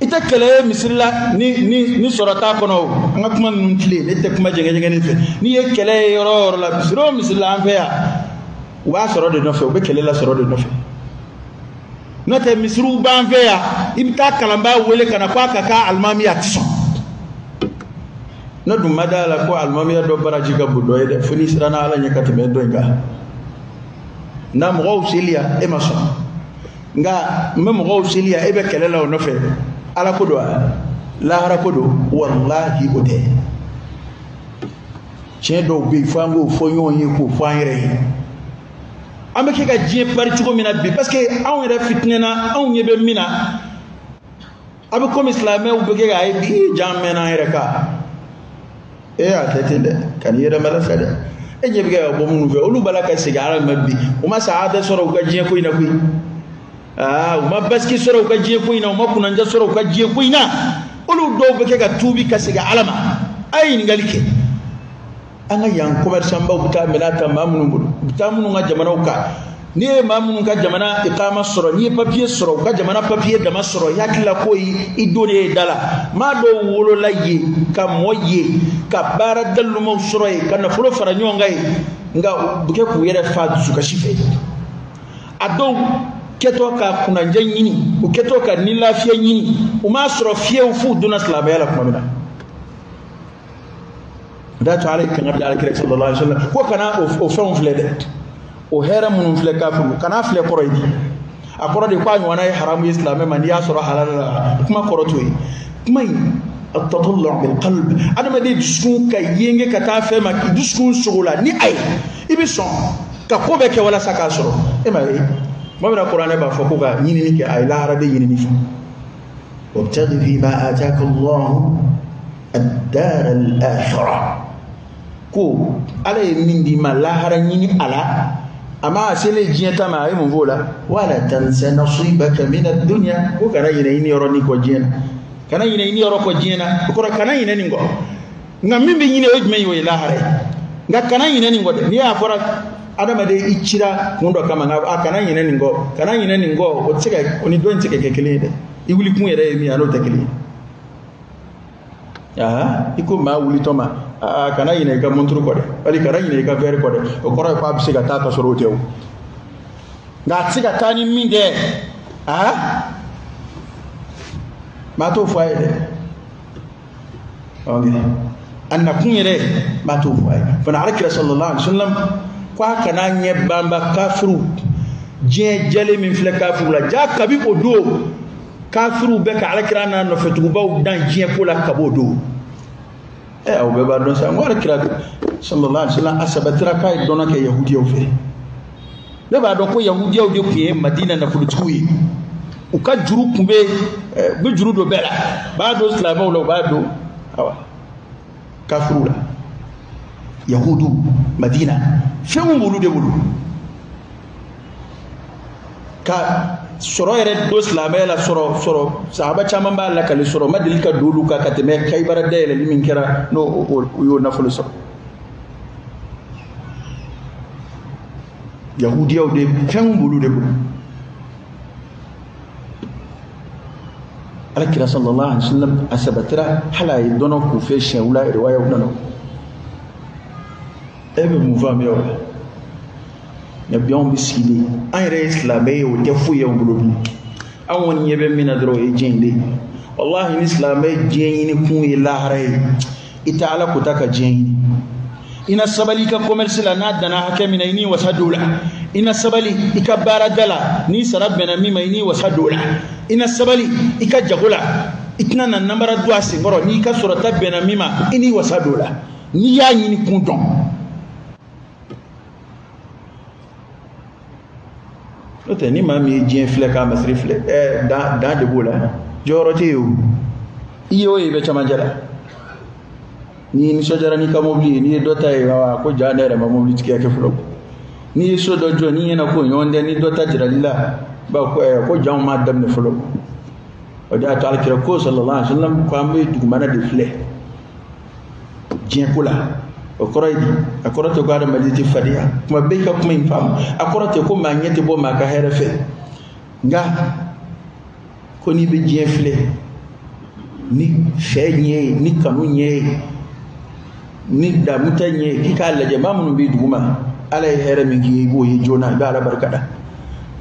I tɛ kɛlɛ ye misiri la ni sɔrɔ t'a kɔnɔ o. An ka kuma ninnu tilen, ne tɛ kuma jɛngɛ-jɛngɛnin fɛ. N'i ye kɛlɛ ye yɔrɔ o yɔrɔ la, misiri o misiri la an fɛ yan, u b'a sɔrɔ de nɔfɛ, u bɛ kɛlɛ la sɔrɔ de nɔfɛ. N'o tɛ misiriw b'an fɛ yan, i bɛ taa kalanbaa wele ka na k'a ka k'a alimami ye, a tɛ sɔn. Ne dun ma da la ko alimamiya dɔ baraji ka bon dɔ ye dɛ, fo n'i siranna Ala ɲɛ ka tɛmɛ dɔ in kan. N'a mɔgɔw seli yan, e ma sɔn. Nka n bɛ mɔgɔw seli yan, e bɛ kɛlɛ la o nɔfɛ. Ala ko don wa? Lahara ko don? Walahi o tɛ. Tiɲɛ dɔw bɛ yen, fo an k'o fɔ ɲɔgɔn ye, k'o fɔ an yɛrɛ ye. An bɛ kɛ ka diɲɛ pari cogo min na bi, parce que anw yɛrɛ fitinɛna, anw ɲɛ bɛ min na, a bɛ komi silamɛw bɛ kɛ k'a ye bi jan mɛnna an yɛrɛ kan. E a tɛ ten dɛ, ka n'i yɛrɛ malasa dɛ. E ɲɛ bɛ kɛ ka bɔ minnu fɛ, olu b'a la ka segin Ala ma bi, u ma saada sɔrɔ u ka diɲɛ ko in na koyi. Aa, u ma basigi sɔrɔ u ka diɲɛ ko in na, u ma kunnanja sɔrɔ u ka diɲɛ ko in na. Olu dɔw bɛ kɛ ka tuubi ka segin Ala ma. A ye ɲininkali kɛ. An ka yan commerçant baw bɛ taa minɛn ta maa minnu bolo, u bɛ taa minnu ka jamanaw kan. N'i ye maa minnu ka jamana iqama sɔrɔ, n'i ye papiye sɔrɔ, u ka jamana papiye dama sɔrɔ, i hakili la ko i donnen ye da la. Maa dɔw wolola yen, ka mɔ yen, ka baara dalumaw sɔrɔ yen, ka nafolo fara ɲɔgɔn kan yen, nka u bɛ kɛ k'u yɛrɛ fa dusukasi fɛ. A dɔw kɛtɔ ka kunnandiya ɲini, u kɛtɔ ka ni lafiya ɲini, u m'a sɔrɔ fiyewu f'u donna silamɛya la tuma min na. O y'a to Ala ye kangari da Alakira sallallahu alaihi wa sallam ko kana o fɛnw filɛ dɛ. O hɛrɛ minnu filɛ kafiriw, kana filɛ kɔrɔ ye di. A kɔrɔ de ko a ɲɔgɔnna ye haramu ye silamɛ ma, n'i y'a sɔrɔ halala la, kuma kɔrɔ t'o ye. Kuma in at-tatallu' bil qalb, adamaden dusukun ka yenge ka taa fɛn ma, k'i dusukun sogo la ni a ye, i bɛ sɔn ka ko bɛɛ kɛ walasa k'a sɔrɔ. E m'a ye tuma min na kuranɛ b'a fɔ ko ka ɲinini kɛ, a ye lahara de ɲinini fɔ. Wabtaghi fima ataka Allahu ad-dar al-akhirah, ko Ala ye min d'i ma lahara ɲini a la, a ma selen diɲɛ ta ma, a ye mun f'o la? Wala tansa nasibaka min ad-dunya, ko kana ɲinɛ i niyɔrɔ ni kɔ diɲɛ na, kana ɲinɛ i niyɔrɔ kɔ diɲɛ na, o kɔrɔ kana ɲinɛ nin kɔ. Nka min bɛ ɲini o ye jumɛn ye? O ye lahara ye. Nka kana ɲinɛ nin kɔ dɛ. N'i y'a fɔra adamaden i cira kun dɔ kama, nka a kana ɲinɛ nin kɔ, kana ɲinɛ nin kɔ, o tɛ se ka, o ni dɔ in tɛ se ka kɛ kelen ye dɛ. I wuli kun yɛrɛ ye min ye, a n'o tɛ kelen ye. Aha, i ko maa wulitɔ ma, aa kana ɲinɛ i ka montre kɔ dɛ, wali kana ɲinɛ i ka verre kɔ dɛ, o kɔrɔ ye k'a bɛ se ka taa ka sɔrɔ o tɛ o. Nka a tɛ se ka taa ni min tɛ, aa maa t'o fɔ a ye dɛ. Ok, a nakun yɛrɛ maa t'o fɔ a ye. Fana Alakira sallallahu alaihi wa sallam ko a kana ɲɛ banba kafiriw, diɲɛ jɛlen min filɛ kafiriw la, ja kabi o don kafiriw bɛ ka Alakira n'a nɔfɛtugubaw dan diɲɛ ko la kab'o don. Aw bɛɛ b'a dɔn sa, n ko Alakira sallallahu alaihi wa sallam a sabatira k'a ye dɔnna kɛ yahudiyaw fɛ. Ne b'a dɔn ko yahudiyaw de tun ye Madina nafolotigiw ye. U ka juru tun bɛ, u bɛ juru don bɛɛ la, u b'a don silamɛw la, u b'a don awa kafiriw la. Yahudu Madina fɛnw b'olu de bolo ka sɔrɔ yɛrɛ don silamɛya la, sɔrɔ sahaba caman b'a lakale, sɔrɔ ma deli ka don olu kan ka tɛmɛ Kayibara dayɛlɛli min kɛra, n'o o y'o nafolo sɔrɔ. Yahudiyaw de fɛnw b'olu de bolo. Alakira sallallahu alaihi wa sallam a sabatira hali a ye dɔnɔ k'u fɛ siɲɛ wula riwayaw nana. E bɛ mun faamuya o la? Nka bi anw bɛ sigi de, an yɛrɛ ye silamɛ ye, o tɛ foyi ye anw bolo bilen. Anw kɔni ɲɛ bɛ min na dɔrɔn o ye diɲɛ in de ye. Walahi ni silamɛ diɲɛ ɲini kun ye lahara ye, i tɛ Ala kota ka diɲɛ ɲini. I na sabali i ka commerce la, n'a danna hakɛ min na i n'i wasa don o la. I na sabali i ka baarada la, n'i sara bɛnna min ma i n'i wasa don o la. I na sabali i ka jago la, i tɛna na namara don a senkɔrɔ, n'i ka sɔrɔta bɛnna min ma i n'i wasa don o la. N'i y'a ɲini kun dɔn. N'o tɛ ni maa min ye diɲɛ filɛ k'a masiri filɛ, dan de b'o la, jɔyɔrɔ tɛ yen o. I ye o ye i bɛ camancɛ la. N'i nisɔndiyara n'i ka mobili ye, n'i ye dɔ ta ye, wa ko ja ne yɛrɛ ma mobili tigiya kɛ fɔlɔ. N'i ye so dɔ jɔ, n'i ɲɛna ko ɲɔgɔn tɛ, ni dɔ ta jiral'i la, ba ko ko janw m'a daminɛ fɔlɔ. O de y'a to Alakira ko sallallahu alaihi wa sallam ko an bɛ dugumana de filɛ diɲɛ ko la. O kɔrɔ ye di? A kɔrɔ tɛ ko adamaden tɛ fadenya. Kuma bɛɛ i ka kuma in faamu. A kɔrɔ tɛ ko maa ɲɛ tɛ bɔ maa ka hɛrɛ fɛ. Nka ko n'i bɛ diɲɛ filɛ ni fɛ ɲɛ ye, ni kanu ɲɛ ye, ni damu ta ɲɛ ye, k'i k'a lajɛ maa minnu b'i duguma, Ala ye hɛrɛ min k'i ye i b'o ye joona, i bɛ Ala barika da.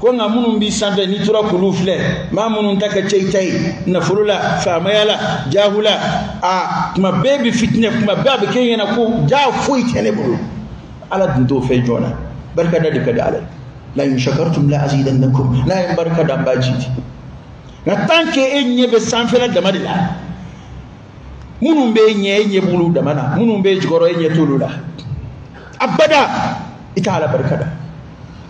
Ko nka minnu b'i sanfɛ n'i tora k'olu filɛ, maa minnu ta ka ca i ta ye nafolo la, faamaya la, jahu la, a kuma bɛɛ bɛ fitinɛ, kuma bɛɛ a bɛ kɛ ɲɛna ko ja foyi tɛ ne bolo. Ala dun t'o fɛ joona. Barika da de ka di Ala ye. La in shakartum la azidannakum, n'a ye barika da n b'a jidi. Nka tant que e ɲɛ bɛ sanfɛla dama de la, minnu bɛ ɲɛ e ɲɛ b'olu dama na, minnu bɛ jukɔrɔ e ɲɛ t'olu la, abada i t'a Ala barika da.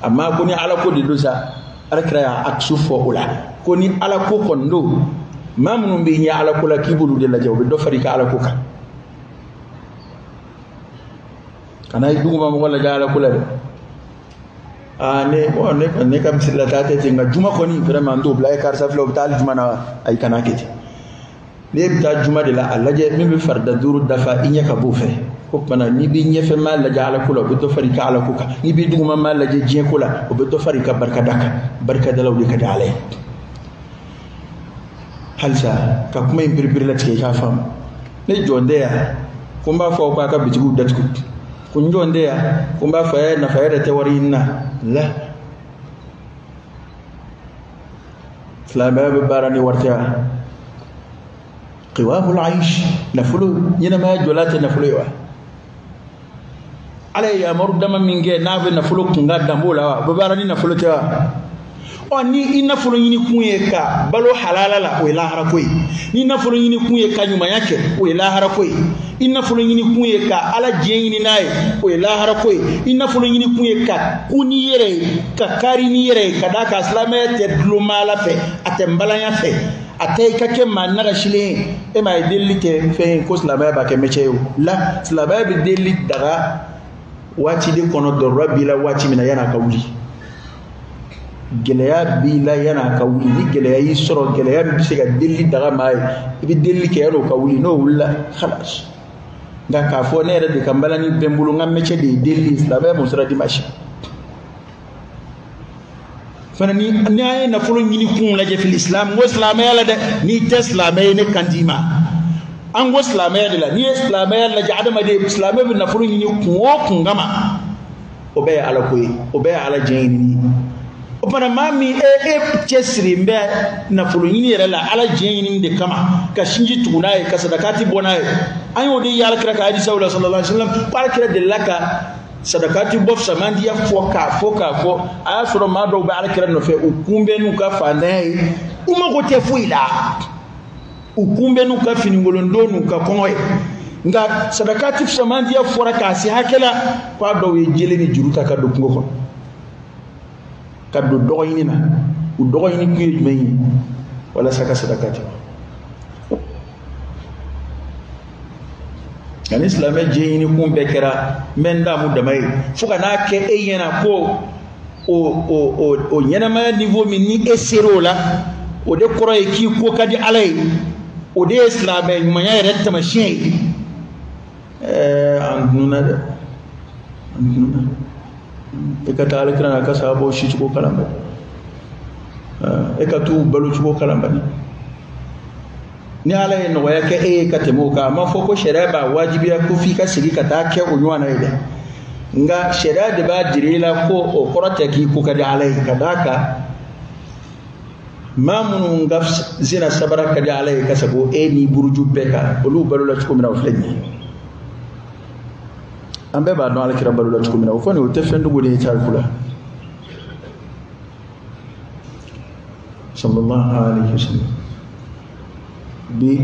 Amma ko ni Ala ko de don sa, Ala kira y'a aksu fɔ o la ko ni Ala ko kɔni don, maa minnu bɛ ɲɛ Ala ko la k'i b'olu de lajɛ, o bɛ dɔ fara i ka Ala ko kan. Kana i duguma mɔgɔ lajɛ Ala ko la dɛ. Aa ne bon ne kɔni ne ka misiri la taa tɛ ten, nka juma kɔni vraiment n t'o bila. E karisa filɛ, o bɛ taa hali juma na wa? Ayi, kana kɛ ten. N'e bɛ taa juma de la, a lajɛ min bɛ farida duuru dafa i ɲɛ ka b'o fɛ. Ko tuma n'i b'i ɲɛfɛ maa lajɛ ala ko la, o bɛ dɔ fara i ka ala ko kan. N'i b'i duguma maa lajɛ diɲɛ ko la, o bɛ dɔ fara i ka barikada kan. Barikadalaw de ka di ala ye. Halisa ka kuma in biribiri latigɛ i k'a faamu. Ne jɔn tɛ yan ko n b'a fɔ aw k'a ka bitigiw datugu, ko n jɔn tɛ yan ko n b'a fɔ a ye nafa yɛrɛ tɛ wari ɲini na. La, silamɛya bɛ baara ni wari tɛ wa? Qiwamul aish, nafolo ɲɛnamaya jɔla tɛ nafolo ye wa? Ala ye yamaru dama min kɛ n'a bɛ nafolo kunkan dan b'o la wa? O bɛ baara ni nafolo tɛ wa? Ɔ, ni i nafolo ɲini kun ye ka balo halala la, o ye lahara ko ye. Ni nafolo ɲini kun ye ka ɲumanya kɛ, o ye lahara ko ye. I nafolo ɲini kun ye ka ala diɲɛ ɲini n'a ye, o ye lahara ko ye. I nafolo ɲini kun ye ka ku n'i yɛrɛ ye, ka kari n'i yɛrɛ ye, ka d'a kan silamɛya tɛ dulonmaala fɛ, a tɛ nbalanya fɛ, a tɛ i ka kɛ maa nagasilen ye. E m'a ye delili tɛ fɛn ye ko silamɛya b'a kɛ métier ye o la. Silamɛya bɛ delili daga waati de kɔnɔ, dɔrɔra b'i la waati min na yan'a ka wuli. Gɛlɛya b'i la yan'a ka wuli. Ni gɛlɛya y'i sɔrɔ, gɛlɛya min bɛ se ka delili daga maa ye, i bɛ delili kɛ yan'o ka wuli. N'o wulila, khalas. Nka k'a fɔ ne yɛrɛ de ka nbalani bɛ n bolo, n ka métier de ye delili ye, silamɛya m'o sira di maa si. Fana ni an ye nafolo ɲini kun lajɛ fili silamɛ, n ko silamɛya la dɛ, n'i tɛ silamɛ ye ne kan d'i ma. An ko silamɛya de la, n'i ye silamɛya lajɛ, adamaden silamɛ bɛ nafolo ɲini kun o kun kama, o bɛɛ ye ala ko ye, o bɛɛ ye ala diɲɛ ɲini ye. O fana maa min e cɛsiri bɛ nafolo ɲini yɛrɛ la ala diɲɛ ɲini de kama, ka sinji tugu n'a ye, ka sadakati bɔ n'a ye. An y'o de ye alakira ka hadisaw la sallallahu alaihi wasallam, ko alakira delila ka sadakati bɔ fisamandiya fɔ k'a fɔ k'a fɔ. A y'a sɔrɔ maa dɔw bɛ alakira nɔfɛ, u kunbɛn n'u ka faantanya ye, u mago tɛ foyi la, u kunbɛn n'u ka finikolon n'u ka kɔngɔ ye. Nka sadakati fisamandiya fɔra k'a se hakɛ la, k'a dɔw ye jele ni juru ta ka don kungo kɔnɔ, ka don dɔgɔ ɲini na. U dɔgɔ ɲini kun ye jumɛn ye? Walasa ka sadakati bɔ. Nka ni silamɛ diɲɛ ɲini kun bɛɛ kɛra n bɛ n daamu dama ye, fo ka n'a kɛ e ɲɛna ko o ɲɛnamaya niveau min ni e ser'o la, o de kɔrɔ ye k'i ko ka di ala ye, o de ye silamɛ ɲumanya yɛrɛ taamasiyɛn ye. An dunna dɛ, an dunna. E ka taa alakira n'a ka sahabaw si cogo kalan bɛ, e ka t'u balo cogo kalan bɛ. Ni ala ye nɔgɔya kɛ e ye ka tɛmɛ o kan, a ma fɔ ko sariya b'a wajibiya ko f'i ka segin ka taa kɛ o ɲɔgɔnna ye dɛ. Nka sariya de b'a jira i la ko o kɔrɔ tɛ k'i ko ka di ala ye, ka d'a kan maa minnu ka zina sabara ka di ala ye ka sago e ni buruju bɛɛ kan, olu balola cogo min na o filɛ nin ye. An bɛɛ b'a dɔn alakira balola cogo min na, o kɔni o tɛ fɛn dogo de ye tariku la. Sallallahu alaihi wasallam. Bi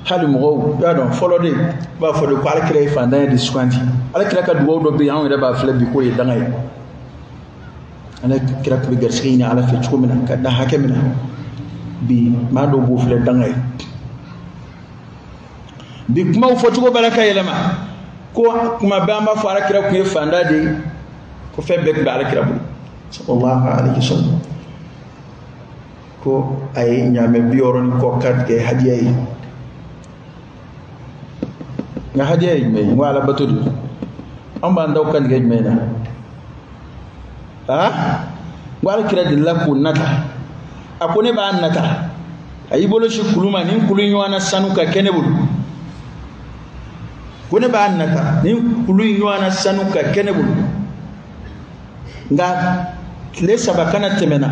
hali mɔgɔw y'a dɔn fɔlɔ de b'a fɔ de ko alakira ye faantanya de suganti. Alakira ka dugawu dɔ bɛ yen, anw yɛrɛ b'a filɛ bi k'o ye danga ye. Alakira tun bɛ garisɛgɛ ɲini ala fɛ cogo min na, ka dan hakɛ min na, bi maa dɔw b'o filɛ danga ye. Bi kumaw fɔcogo b'a la ka yɛlɛma, ko kuma bɛɛ an b'a fɔ alakira tun ye faantan de ye, ko fɛn bɛɛ tun bɛ alakira bolo. Sallallahu alaihi wasallam. Ko a ye ɲaamɛ 60 ni kɔ ka tigɛ hadiya ye. Nka hadiya ye jumɛn ye? N ko ala bato de don. An b'an daw kan tigɛ jumɛn na? N ko alakira delila k'o nata. A ko ne b'a nata. A y'i bolo si kulu ma, nin kulu ɲɔgɔnna sanu ka kɛ ne bolo. Ko ne b'a nata, nin kulu ɲɔgɔnna sanu ka kɛ ne bolo. Nka tile 3 kana tɛmɛ na,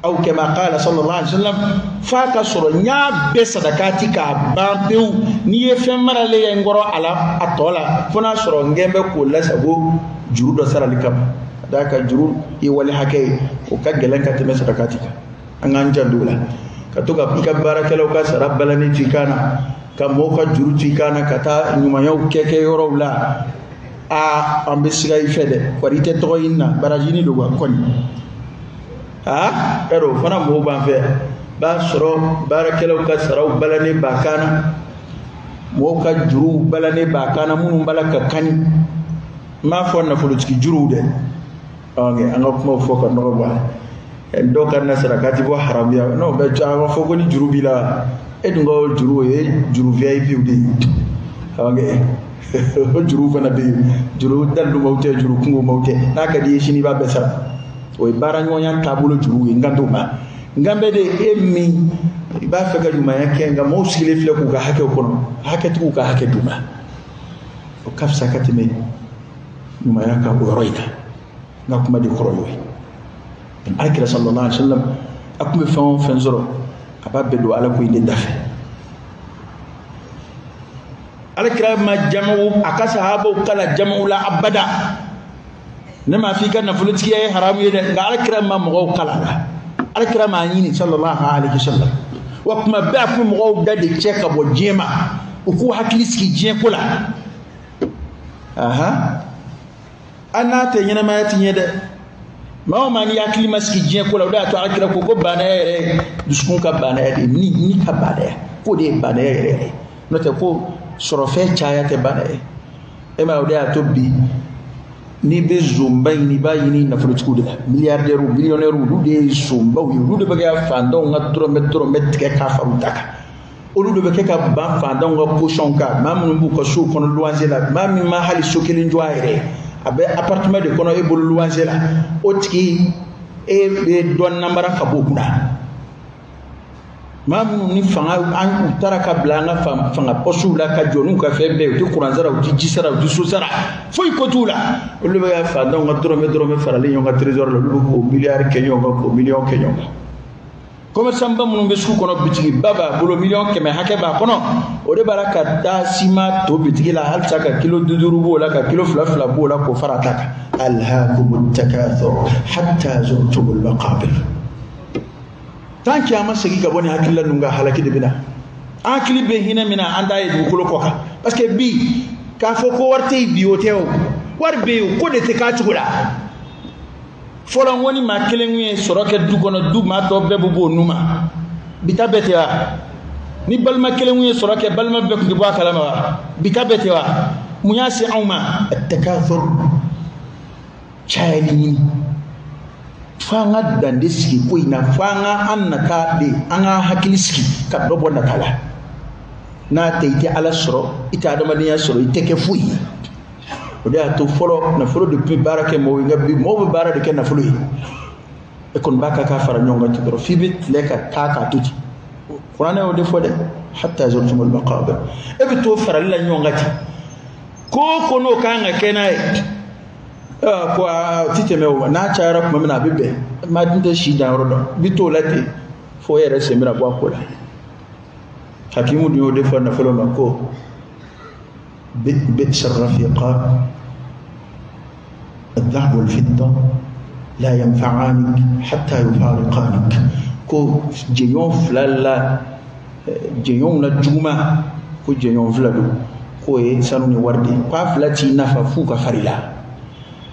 aw kama qala sallallahu alaihi wasallam, f'a ka sɔrɔ n y'a bɛɛ sadakati k'a ban pewu. N'i ye fɛn maralen ye n kɔrɔ a la, a tɔ la, fo n'a sɔrɔ n gɛn bɛ k'o lasago juru dɔ sarali kama. Ka d'a kan juru ye wale hakɛ ye, o ka gɛlɛn ka tɛmɛ sadakati kan. An k'an janto o la, ka to ka i ka baarakɛlaw ka sara balani to i kan na, ka mɔgɔw ka juru to i kan na, ka taa ɲumanyaw kɛ kɛ yɔrɔw la. Aa, an bɛ siga i fɛ dɛ, kɔri i tɛ tɔgɔ ɲini na, baraji ɲini don wa kɔni. Yarɔ o fana mɔgɔw b'an fɛ, b'a sɔrɔ baarakɛlaw ka saraw balannen b'a kan na, mɔgɔw ka juruw balannen b'a kan na, minnu b'a la ka kani. N m'a fɔ nafolotigi juruw dɛ, an ka kumaw fɔ ka nɔgɔ bɔ a la. Dɔw ka na sarakati bɔ haramuya, n'o bɛ a b'a fɔ ko ni juru b'i la, e dun ka o juru o ye juru VIP de ye. O juru fana bɛ yen, juru dalilumaw tɛ, juru kungomaw tɛ. N'a ka di i ye sini, i b'a bɛɛ sara. O ye baaraɲɔgɔnya taabolo juru ye. N kan t'o ma. N kan bɛ de e min i b'a fɛ ka ɲumanya kɛ, nka maaw sigilen filɛ k'u ka hakɛw kɔnɔ, hakɛtigiw ka hakɛ d'u ma, o ka fisa ka tɛmɛ ɲumanya kan o yɔrɔ in kan. N ka kuma de kɔrɔ y'o ye. Alakira sallallahu alaihi wa sallam, a tun bɛ fɛn o fɛn sɔrɔ, a b'a bɛɛ don Ala ko in de da fɛ. Alakira ma jamaw, a ka sahabaw kala jamaw la abada. Ne m'a f'i ka nafolotigiya ye haramu ye dɛ, nka alakira ma mɔgɔw kala la. Alakira m'a ɲini sallallahu alaihi wa sallam. Wa kuma bɛɛ a tun bɛ mɔgɔw da de cɛ ka bɔ diɲɛ ma, u k'u hakili sigi diɲɛ ko la. Ahan, an n'a tɛ ɲɛnamaya ti ɲɛ dɛ. Maa o maa n'i hakili ma sigi diɲɛ ko la, o de y'a to alakira ko ko banaya yɛrɛ, dusukun ka banaya de, ni ka banaya, k'o de ye banaya yɛrɛ yɛrɛ ye. N'o tɛ ko sɔrɔfɛn caya tɛ banaya ye. E m'a ye, o de y'a to bi n'i bɛ zonba ɲini, i b'a ɲini nafolotigiw de la, milliardaires, millionnaires, olu de ye zonbaw ye. Olu de bɛ kɛ fantanw ka dɔrɔmɛ dɔrɔmɛ tigɛ k'a fara u ta kan. Olu de bɛ kɛ ka ban fantanw ka caution kan. Maa minnu b'u ka sow kɔnɔ luwanse la, maa min ma hali so kelen jɔ a yɛrɛ ye, a bɛ appartement de kɔnɔ e bolo luwanse la, o tigi e bɛ dɔ namara ka bɔ o kunna. Maa minnu ni fanga an u taara ka bila an ka fanga pɔsiw la ka jɔ n'u ka fɛn bɛɛ ye, u tɛ kuran sara, u tɛ ji sara, u tɛ so sara, foyi ko t'u la. Olu bɛ ka fantanw ka dɔrɔmɛ dɔrɔmɛ faralen ɲɔgɔn kan trésor la, olu bɛ k'o miliyari kɛ ɲɔgɔn kan, k'o miliyɔn kɛ ɲɔgɔn kan. Commerçant ba minnu bɛ sugu kɔnɔ, bitigi ba b'a bolo, 100 000 000 hakɛ b'a kɔnɔ, o de b'a la ka taa siman to bitigi la halisa, ka kilo 5 5 b'o la, ka kilo 2 2 b'o la, k'o fara a ta kan. Alhakumu takathur hatta zurtumul maqabir. Tant que an ma segin ka bɔ nin hakilila ninnu kan, halaki de bɛ na. An hakili bɛ hinɛ min na, an t'a ye dugukolo kɔ kan. Parce que bi k'a fɔ ko wari tɛ yen bi, o tɛ o. Wari bɛ yen, o ko de tɛ k'a cogo la. Fɔlɔ n ko ni maa kelen kun ye sɔrɔ kɛ du kɔnɔ, du maa tɔ bɛɛ bɛ bɔ o nu ma. Bi ta bɛɛ tɛ wa? Ni balima kelen kun ye sɔrɔ kɛ, balima bɛɛ kun tɛ bɔ a kalama wa? Bi ta bɛɛ tɛ wa? Mun y'a se anw ma? Takathur, cayali ɲini. F'an ka dan de sigi ko in na, f'an ka an nata de, an ka hakili sigi ka dɔ bɔ nata la. N'a tɛ, i tɛ Ala sɔrɔ, i tɛ adamadenya sɔrɔ, i tɛ kɛ foyi ye. O de y'a to fɔlɔ nafolo de tun bɛ baara kɛ mɔgɔw ye, nka bi mɔgɔw bɛ baara de kɛ nafolo ye. E kɔni b'a ka fara ɲɔgɔn kan ten dɔrɔn, f'i bɛ tile ka taa k'a to ten. Kuranɛ y'o de fɔ dɛ, hatta zurtumul maqabir. E bɛ to farali la ɲɔgɔn kan ten. Ko o ko n'o kan ka kɛ n'a ye, ko aa ti tɛmɛ o, n'a cayara tuma min na a bɛ bɛn. Maa dun tɛ si dan yɔrɔ dɔn, i bɛ t'o la ten fo e yɛrɛ sen bɛna bɔ a ko la. Hakimu dun y'o de fɔ nafolo ma ko بئس الرفيقان الذهب والفضة لا ينفعانك حتى يفارقانك. Ko jɛɲɔgɔn fila la, jɛɲɔgɔnw la juguman, ko jɛɲɔgɔn fila don, k'o ye sanu ni wari de ye, k'a fila t'i nafa f'u ka fari la.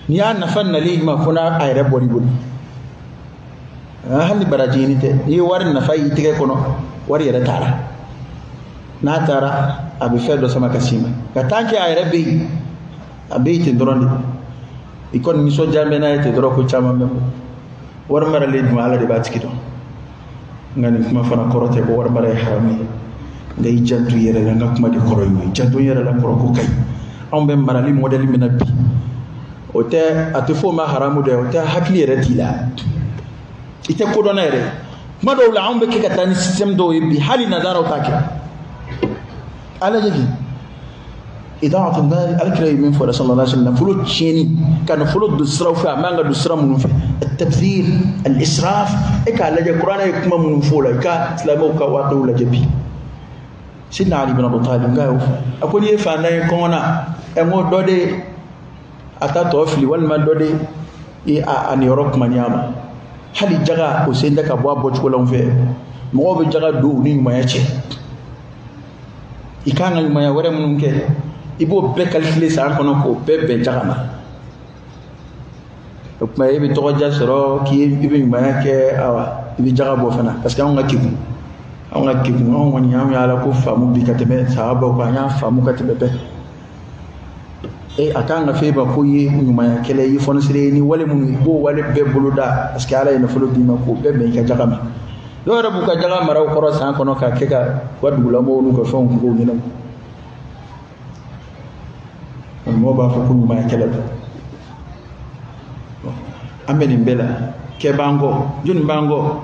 N'i y'a nafa nalen i ma, fo n'a a yɛrɛ bɔr'i bolo. Hali baraji ɲini tɛ, n'i ye wari nafa y'i tɛgɛ kɔnɔ, wari yɛrɛ taara. N'a taara, a bɛ fɛn dɔ sama ka s'i ma. Nka tant que a yɛrɛ bɛ yen, a bɛ yen ten dɔrɔn de. I kɔni nisɔndiya bɛ n'a ye ten dɔrɔn, ko caman bɛ bɔ. Wari maralen dun, Ala de b'a tigi dɔn. Nka nin kuma fana kɔrɔ tɛ ko wari mara ye haramu ye. Nka i janto i yɛrɛ la, n ka kuma de kɔrɔ ye o ye. Janto i yɛrɛ la kɔrɔ ko ka ɲi. Anw bɛ marali mɔdɛli min na bi, o tɛ, a tɛ fɔ o ma haramu dɛ, o tɛ, hakili yɛrɛ t'i la. I tɛ kodɔnna yɛrɛ. Kuma dɔw la, anw bɛ kɛ ka taa ni système dɔw ye bi, hali nanzaraw t'a kɛ. Ala jigi idaatu mal, alakira ye min fɔ sallallahu alaihi wasallam, nafolo tiɲɛni, ka nafolo don siraw fɛ a man ka don sira minnu fɛ, at-tabdhir, al-israf. E k'a lajɛ kuranɛ ye kuma minnu fɔ o la, i ka silamɛw ka waatiw lajɛ bi. Sidina Ali bin Abi Talib nka y'o fɔ, a ko n'i ye fantan ye kɔngɔ na, ɛ n ko dɔ de a ta tɔ fili, walima dɔ de ye a niyɔrɔ kumaniya ma. Hali jaga o sen tɛ ka bɔ a bɔcogo la anw fɛ. Mɔgɔw bɛ jaga don u ni ɲumanya cɛ. I kan ka ɲumanya wɛrɛ minnu kɛ, i b'o bɛɛ calculer san kɔnɔ k'o bɛɛ bɛn jaga ma. O tuma e bɛ tɔgɔdiya sɔrɔ k'i i bɛ ɲumanya kɛ, awa i bɛ jaga bɔ fana. Parce que anw ka kegun, anw ka kegun, anw kɔni anw y'Ala ko faamu bi ka tɛmɛ sahabaw kan, an y'a faamu ka tɛmɛ bɛɛ. E a kan ka fɛ e ma ko i ye ɲumanyakɛla ye, i ye fɔnisere ye, ni wale minnu i b'o wale bɛɛ boloda, parce que Ala ye nafolo d'i ma k'o bɛɛ bɛn i ka jaga ma. Dɔw yɛrɛ b'u ka jaga mara u kɔrɔ san kɔnɔ k'a kɛ ka u ka dugulamɔgɔw n'u ka fɛnw kungow ɲɛnabɔ. Mɔgɔw b'a fɔ ko ɲumanyakɛla don. An bɛ nin bɛɛ la kɛ b'an kɔ, jɔnni b'an kɔ?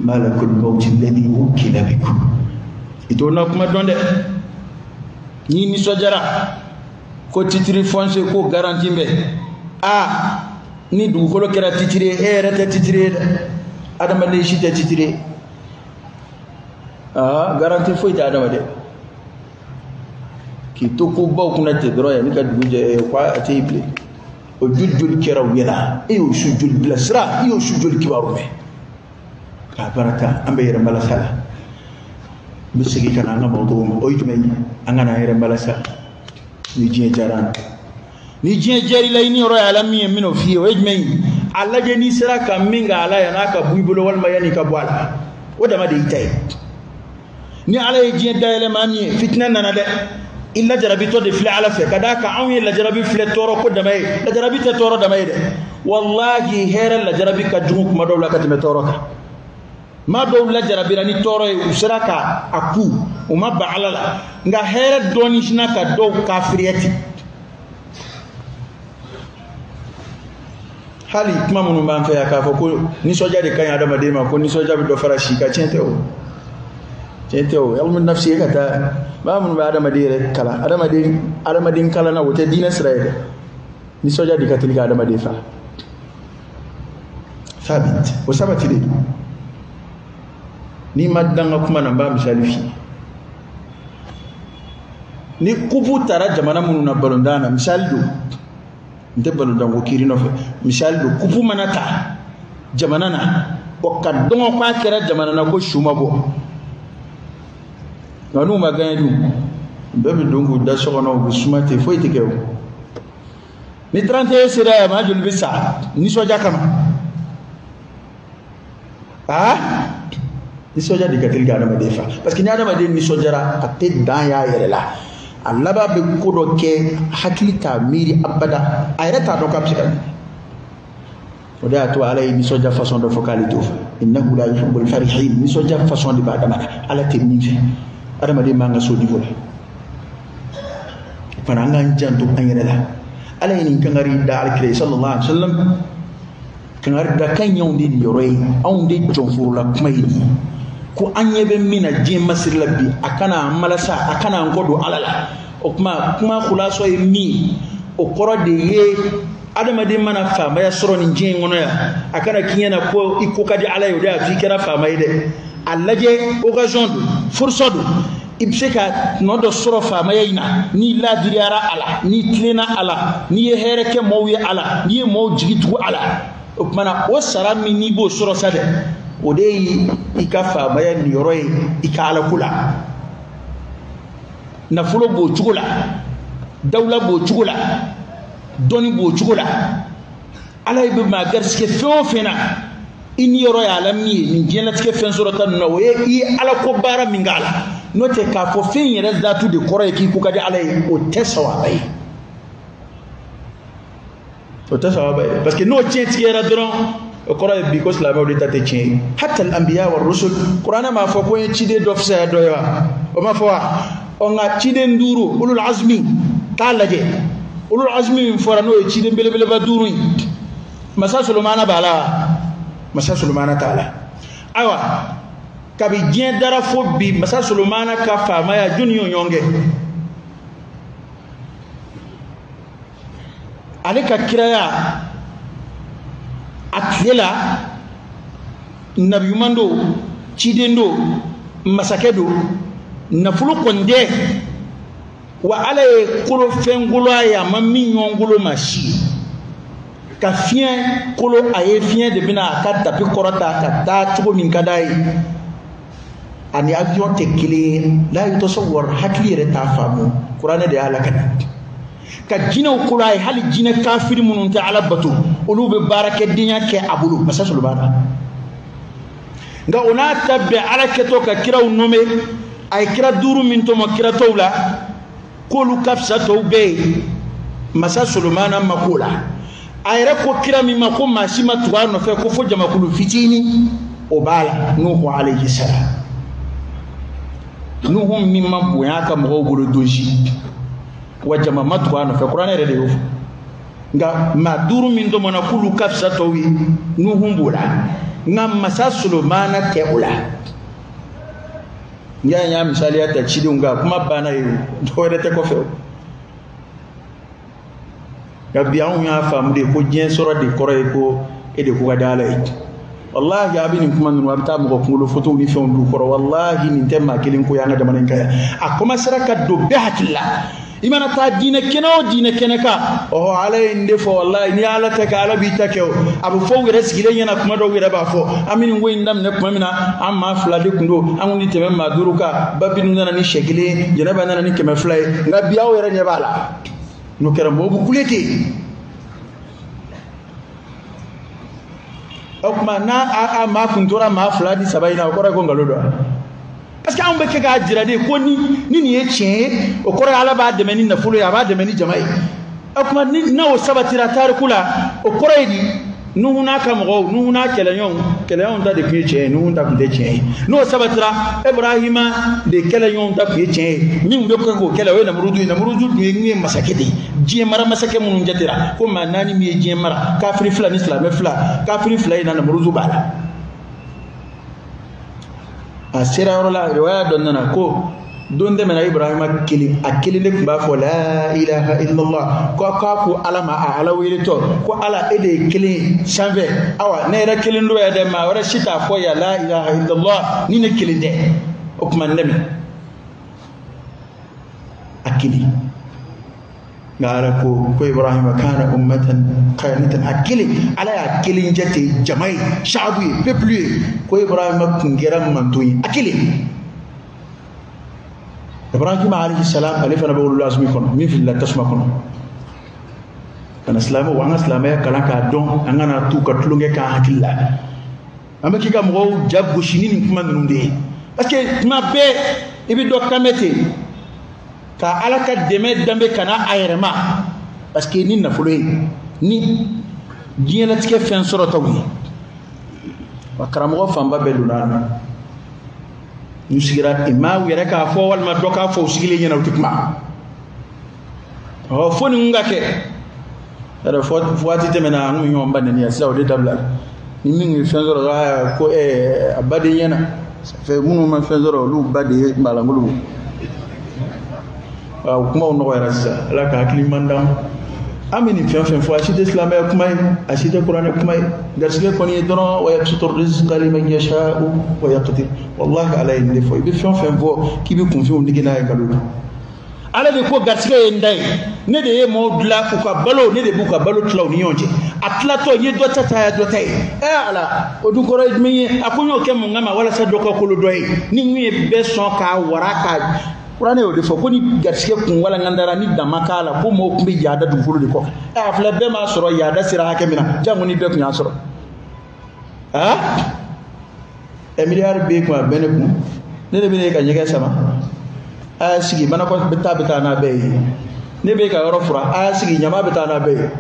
Malakul mawti alladhi wukila bikum. I t'o na kuma dɔn dɛ. N'i nisɔndiyara ko titre foncier ko garantie bɛ, aa ni dugukolo kɛra titre ye, e yɛrɛ tɛ titre ye dɛ, adamaden si tɛ titre ye. Aa garantie foyi tɛ adamaden. K'i to ko baw kunna ten dɔrɔn yanni ka dugu jɛ, ko a tɛ yen bilen. O joli joli kɛra u ɲɛna, e y'o su joli bilasira, i y'o su joli kibaru mɛn. K'a baraka an bɛ yɛrɛ malasa la. N bɛ segin ka na an ka mawdu ma, o ye jumɛn ye? An ka na an yɛrɛ malasa ni diɲɛ diyara an na. Ni diɲɛ diyara i la, i ni yɔrɔ ye ala min ye, n bɛn'o f'i ye, o ye jumɛn ye? A lajɛ n'i sera ka min kɛ a la yan'a ka bɔ i bolo walima yan'i ka bɔ a la, o dama de y'i ta ye. Ni ala ye diɲɛ dayɛlɛ maa min ye, fitinɛ nana dɛ, i lajarabitɔ de filɛ ala fɛ, ka d'a kan anw ye lajarabi filɛ tɔɔrɔ ko dama ye. Lajarabi tɛ tɔɔrɔ dama ye dɛ, walahi hɛrɛ lajarabi ka jugu kuma dɔw la ka tɛmɛ tɔɔrɔ kan. Maa dɔw lajarabira ni tɔɔrɔ ye, u sera ka a ku, u ma ban ala la, nka hɛrɛ dɔɔni sinna ka dɔw kafiriya ten. Hali kuma minnu b'an fɛ yan k'a fɔ ko nisɔndiya de ka ɲi adamaden ma, ko nisɔndiya bɛ dɔ fara si kan, tiɲɛ tɛ o, tiɲɛ tɛ o. Ilmu nafsi ye ka taa maa minnu bɛ adamaden yɛrɛ kalan, adamaden kalanna, o tɛ diinɛ sira ye dɛ. Nisɔndiya de ka teli ka adamaden fa. Sabit, o sabati de. N'i ma dan ka kuma na, n b'a misali f'i ye. Ni kupu taara jamana minnu na balontan na, misali don, n tɛ balontan ko kiiri nɔfɛ, misali don, kupu mana ta jamana na, o ka dɔgɔ k'a kɛra jamana na ko su ma bɔ, nka n'u ma gagné dun, bɛɛ bɛ don k'u da so kɔnɔ, u bɛ suma ten, foyi tɛ kɛ o. Ni 31 sera yan, maa joli bɛ sa nisɔndiya kama? Aa nisɔndiya de ka teli ka adamaden fa, parce que ni adamaden nisɔndiyara, a tɛ dan y'a yɛrɛ la, a laban bɛ ko dɔ kɛ hakili t'a miiri abada, a yɛrɛ t'a dɔn k'a bɛ se ka nin. O de y'a to ala ye nisɔndiya façon dɔ fɔ k'ale t'o fɛ, innahu la yuhibbul farihin. Nisɔndiya façon de b'a dama na, ala tɛ min fɛ, adamaden man ka s'o niveau la. O fana an k'an janto an yɛrɛ la. Ala ye nin kangari da alakira sallallahu alaihi wa sallam, kangari da kan y'anw de niyɔrɔ ye, anw de jɔnforola kuma ye nin ye. Ko an ɲɛ bɛ min na diɲɛ masiri la bi, a kana an malasa, a kana an kɔ don ala la. O kuma kulasɔ ye min, o kɔrɔ de ye adamaden mana faamaya sɔrɔ nin diɲɛ in kɔnɔ yan, a kana k'i ɲɛna ko i ko ka di ala ye, o de y'a to i kɛra faama ye dɛ. A lajɛ occasion don, fursa don, i bɛ se ka nɔ dɔ sɔrɔ faamaya in na n'i ladiriyara a la, n'i tilenna a la, n'i ye hɛrɛ kɛ maaw ye a la, n'i ye maaw jigi tugu a la. O tuma na o sara min n'i b'o sɔrɔ sa dɛ, o de ye i ka faamaya niyɔrɔ ye i ka alako la. Nafolo b'o cogo la, dawula b'o cogo la, dɔnni b'o cogo la. Ala bɛ maa garisɛgɛ fɛn o fɛn na, i niyɔrɔ y'a la min ye nin diɲɛlatigɛ fɛn sɔrɔta ninnu na, o ye i ye alako baara min k'a la. N'o tɛ k'a fɔ fɛn yɛrɛ datu de kɔrɔ ye k'i ko ka di ala ye, o tɛ sawaba ye, o tɛ sawaba ye. Parce que n'o tiɲɛ tigɛra dɔrɔn, o kɔrɔ ye bi ko silamɛw de ta tɛ tiɲɛ ye. Hatta al-anbiya wa rusul, kuranɛ m'a fɔ ko n ye ciden dɔ fisaya dɔ ye wa? O ma fɔ wa? Ɔ nka ciden duuru ulul azmi, t'a lajɛ ulul azmi min fɔra n'o ye ciden belebeleba duuru ye, masa Solomana b'a la wa? Masa Solomana t'a la. Ayiwa, kabi diɲɛ dara fo bi, masa Solomana ka faamaya jɔnni y'o ɲɔgɔn kɛ? Ale ka kiraya a tile la, nabi ɲuman don, ciden don, masakɛ don, nafolo kɔni tɛ, wa ala ye kolo fɛn kolo a ye, a ma min ɲɔgɔn kolo ma si. Ka fiɲɛ kolo a ye, fiɲɛ de bɛna a ka tapi kɔrɔta ka taa cogo min ka d'a ye, ani avion tɛ kelen ye. La yutasawwar, hakili yɛrɛ t'a faamu, kuranɛ de y'a lakana. Ka jinɛw kolo a ye, hali jinɛ kafiri minnu tɛ ala bato, olu bɛ baarakɛdenya kɛ a bolo, masa Solomana. Nka o n'a ta bɛɛ, ala kɛtɔ ka kiraw nommé, a ye kira duuru min tɔmɔ kira tɔw la k'olu ka fisa tɔw bɛɛ ye, masa Solomana ma k'o la. A yɛrɛ ko kira min ma ko maa si ma tugu a nɔfɛ ko fo jamakulu fitinin, o b'a la, Nuhu alayhi salam. Nuhu min ma bonya a ka mɔgɔw bolo don si, Wa jama ma tugu a nɔfɛ, kuranɛ yɛrɛ de y'o fɔ. Nka maa 5 min tɔmɔna k'olu ka fisa tɔw ye, Nuhu b'o la, nka masa Solomana tɛ o la. N y'a misaliya ta cidenw kan, kuma banna yen, dɔwɛrɛ tɛ kɔfɛ o. Nka bi anw y'a faamu de ko diɲɛ sɔrɔ de kɔrɔ ye ko e de ko ka di Ala ye. Walahi a bɛ nin kuma ninnu, a bɛ taa mɔgɔ kunkolo fotow ni fɛnw d'u kɔrɔ. Walahi nin tɛ maa kelen ko ye an ka jamana in kan yan. A commencera ka don bɛɛ hakili la. I mana taa diinɛ kɛnɛ o diinɛ kɛnɛ kan, ɔhɔ Ala ye nin de fɔ, walahi n'i Ala ta kɛ Ala b'i ta kɛ o. A bɛ fɔ u yɛrɛ sigilen ɲɛna, kuma dɔw yɛrɛ b'a fɔ, an bɛ nin ko in daminɛ tuma min na, an maa 2 de tun don, an kun ti tɛmɛ maa 5 kan, Babinu nana ni sɛ 1 ye, Jɛnɛba nana ni 200 ye, nka bi aw yɛrɛ ɲɛ b'a la. N'o kɛra mɔgɔw bɛ kule ten. O tuma n'a a maa kun tora maa 2 ni 3 in na, o kɔrɔ ye ko nkalon don. Parce que anw bɛ kɛ k'a jira de ko ni nin ye tiɲɛ ye, o kɔrɔ ye Ala b'a dɛmɛ ni nafolo ye, a b'a dɛmɛ ni jama ye. O tuma ni n'o sabatira tariku la, o kɔrɔ ye di? Nuhu n'a ka mɔgɔw, Nuhu n'a kɛlɛɲɔgɔnw ta de tun ye tiɲɛ ye, Nuhu ta tun tɛ tiɲɛ ye. N'o sabatira, Ibrahima de kɛlɛɲɔgɔnw ta tun ye tiɲɛ ye. Min bɛ kɛ k'o kɛlɛ, o ye Namurudu ye. Namurudu dun ye masakɛ de ye. Diɲɛ mara masakɛ minnu jatera ko maa 4 min ye diɲɛ mara, kafiri 2 ni silamɛ 2, kafiri 2 in na Namurudu b'a la. A sera yɔrɔ la, riwaya dɔ nana ko don tɛmɛna Ibrahima kelen, a kelen de tun b'a fɔ la ilaha illallah, ko k'a ko Ala ma, a Ala weletɔ ko Ala e de ye kelen ye sanfɛ, awa ne yɛrɛ kelen don yan dɛ, maa wɛrɛ si t'a fɔ yan la ilaha illallah ni ne kelen tɛ, o tuma n dɛmɛ. A kelen. Nka Ala ko Ibrahima kana ummatan qanitan, a kelen, Ala y'a kelen jate jama ye, shaabu ye, peuple ye, ko Ibrahima kun kɛra manton ye, a kelen. Ibrahima alayhi salam ale fana bɛ ulul azmi kɔnɔ, min filila tasuma kɔnɔ. Kana silamɛw, an ka silamɛya kalan k'a dɔn, an kana t'u ka tulonkɛ k'an hakili la. An bɛ k'i ka mɔgɔw ja gosi ni nin kuma ninnu de ye. Parce que tuma bɛɛ i bɛ dɔ kan mɛn ten ka Ala ka dɛmɛ danbe ka na a yɛrɛ ma, parce que ni nafolo ye, ni diɲɛlatigɛ fɛn sɔrɔtaw ye. Wa karamɔgɔ fanba bɛɛ donna a la. N'u sigira imaaw yɛrɛ k'a fɔ walima dɔ k'a fɔ u sigilen ɲɛna, u tɛ kuma. Ɔ fo nin ka kɛ yɛrɛ fɔ waati tɛmɛna, an kun ɲɔgɔn ba nɛni yan, sisan o de dabila. Ni min ye fɛn sɔrɔ ko a ba de ɲɛna, fɛn minnu ma fɛn sɔrɔ olu ba de ye malangolo. O kumaw nɔgɔyara sisan, Ala ka hakili ɲuman d'an ma. An bɛ nin fɛn fɛn fɔ, a si tɛ silamɛya kuma ye, a si tɛ kuranɛ kuma ye. Garisɛgɛ kɔni ye dɔrɔn wa yabsutu rizqa liman yasha'u wa yaqdir. Wallahi Ala ye nin de fɔ. I bɛ fɛn fɛn fɔ k'i bɛ kunfinw nege n'a ye, nkalon don. Ala de ko garisɛgɛ ye n da ye, ne de ye maaw dilan u ka balo, ne de b'u ka balo tila u ni ɲɔgɔn cɛ. A tilatɔ n ye dɔ ta caya dɔ ta ye. Ala, o dun kɔrɔ ye jumɛn ye? A ko n y'o kɛ mun kama? Walasa dɔ ka kolo dɔ ye. Ni min ye bɛɛ sɔn k'a wara k'a kuranɛ y'o de fɔ ko ni garisɛgɛ kun walankandara ni dama k'a la, ko mɔgɔw tun bɛ yaada dugukolo de kɔ. A filɛ bɛɛ m'a sɔrɔ yaada sera hakɛ min na, jango ni bɛɛ tun y'a sɔrɔ. Miliyari b'e kun, a bɛ ne kun, ne de bɛ ne ka ɲɛgɛn sama. A y'a sigi manakɔ bɛ taa bɛ taa n'a bɛɛ ye. Ne bɛ ka yɔrɔ fura, a y'a sigi ɲama bɛ taa n'a bɛɛ ye.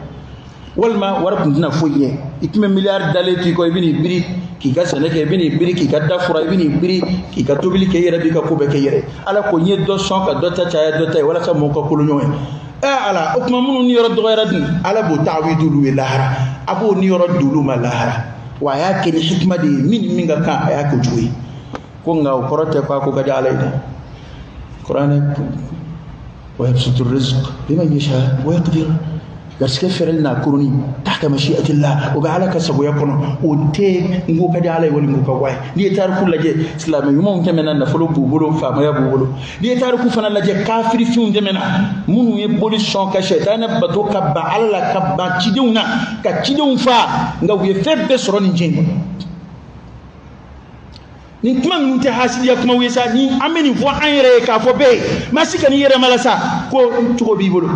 Walima wari kun tɛna foyi ɲɛ. I tun bɛ miliyari dalen t'i kɔ, i bɛ n'i biri k'i ka sɛnɛ kɛ, i bɛ n'i biri k'i ka da fura, i bɛ n'i biri k'i ka tobili kɛ i yɛrɛ, b'i ka ko bɛɛ kɛ i yɛrɛ. Ala ko n ye dɔ sɔn ka dɔ ta caya dɔ ta ye walasa mɔgɔw ka kolo ɲɔgɔn ye. Ala, o tuma minnu ni yɔrɔ dɔgɔyara dun, Ala b'o taawi d'olu ye lahara, a b'o ni yɔrɔ d'olu ma lahara. Wa a y'a kɛ ni hikima de ye, min ni min ka kan a y'a kɛ o cogo ye. Ko nka o kɔrɔ tɛ ko a ko ka di Ala ye dɛ. Kuranɛ wa yabsutu rizq liman yasha wa yaqdir. Garisɛgɛ fɛrɛli n'a kuruni tahta mashi'atillah, o bɛ Ala ka sagoya kɔnɔ, o tɛ n ko ka di Ala ye wali n ko ka wa ye. N'i ye tariku lajɛ, silamɛ ɲumanw tɛmɛna, nafolo b'u bolo, faamaya b'u bolo. N'i ye tariku fana lajɛ, kafirifinw tɛmɛna, minnu ye boli sɔn ka sɛtanɛ bato ka ban Ala la, ka ban cidenw na, ka cidenw faa, nka u ye fɛn bɛɛ sɔrɔ nin diɲɛ in kɔnɔ. Nin kuma ninnu tɛ hasidiya kumaw ye sa, ni an bɛ nin fɔ an yɛrɛ ye k'a fɔ bɛɛ ye, maa si kan'i yɛrɛ mala sa ko cogo b'i bolo.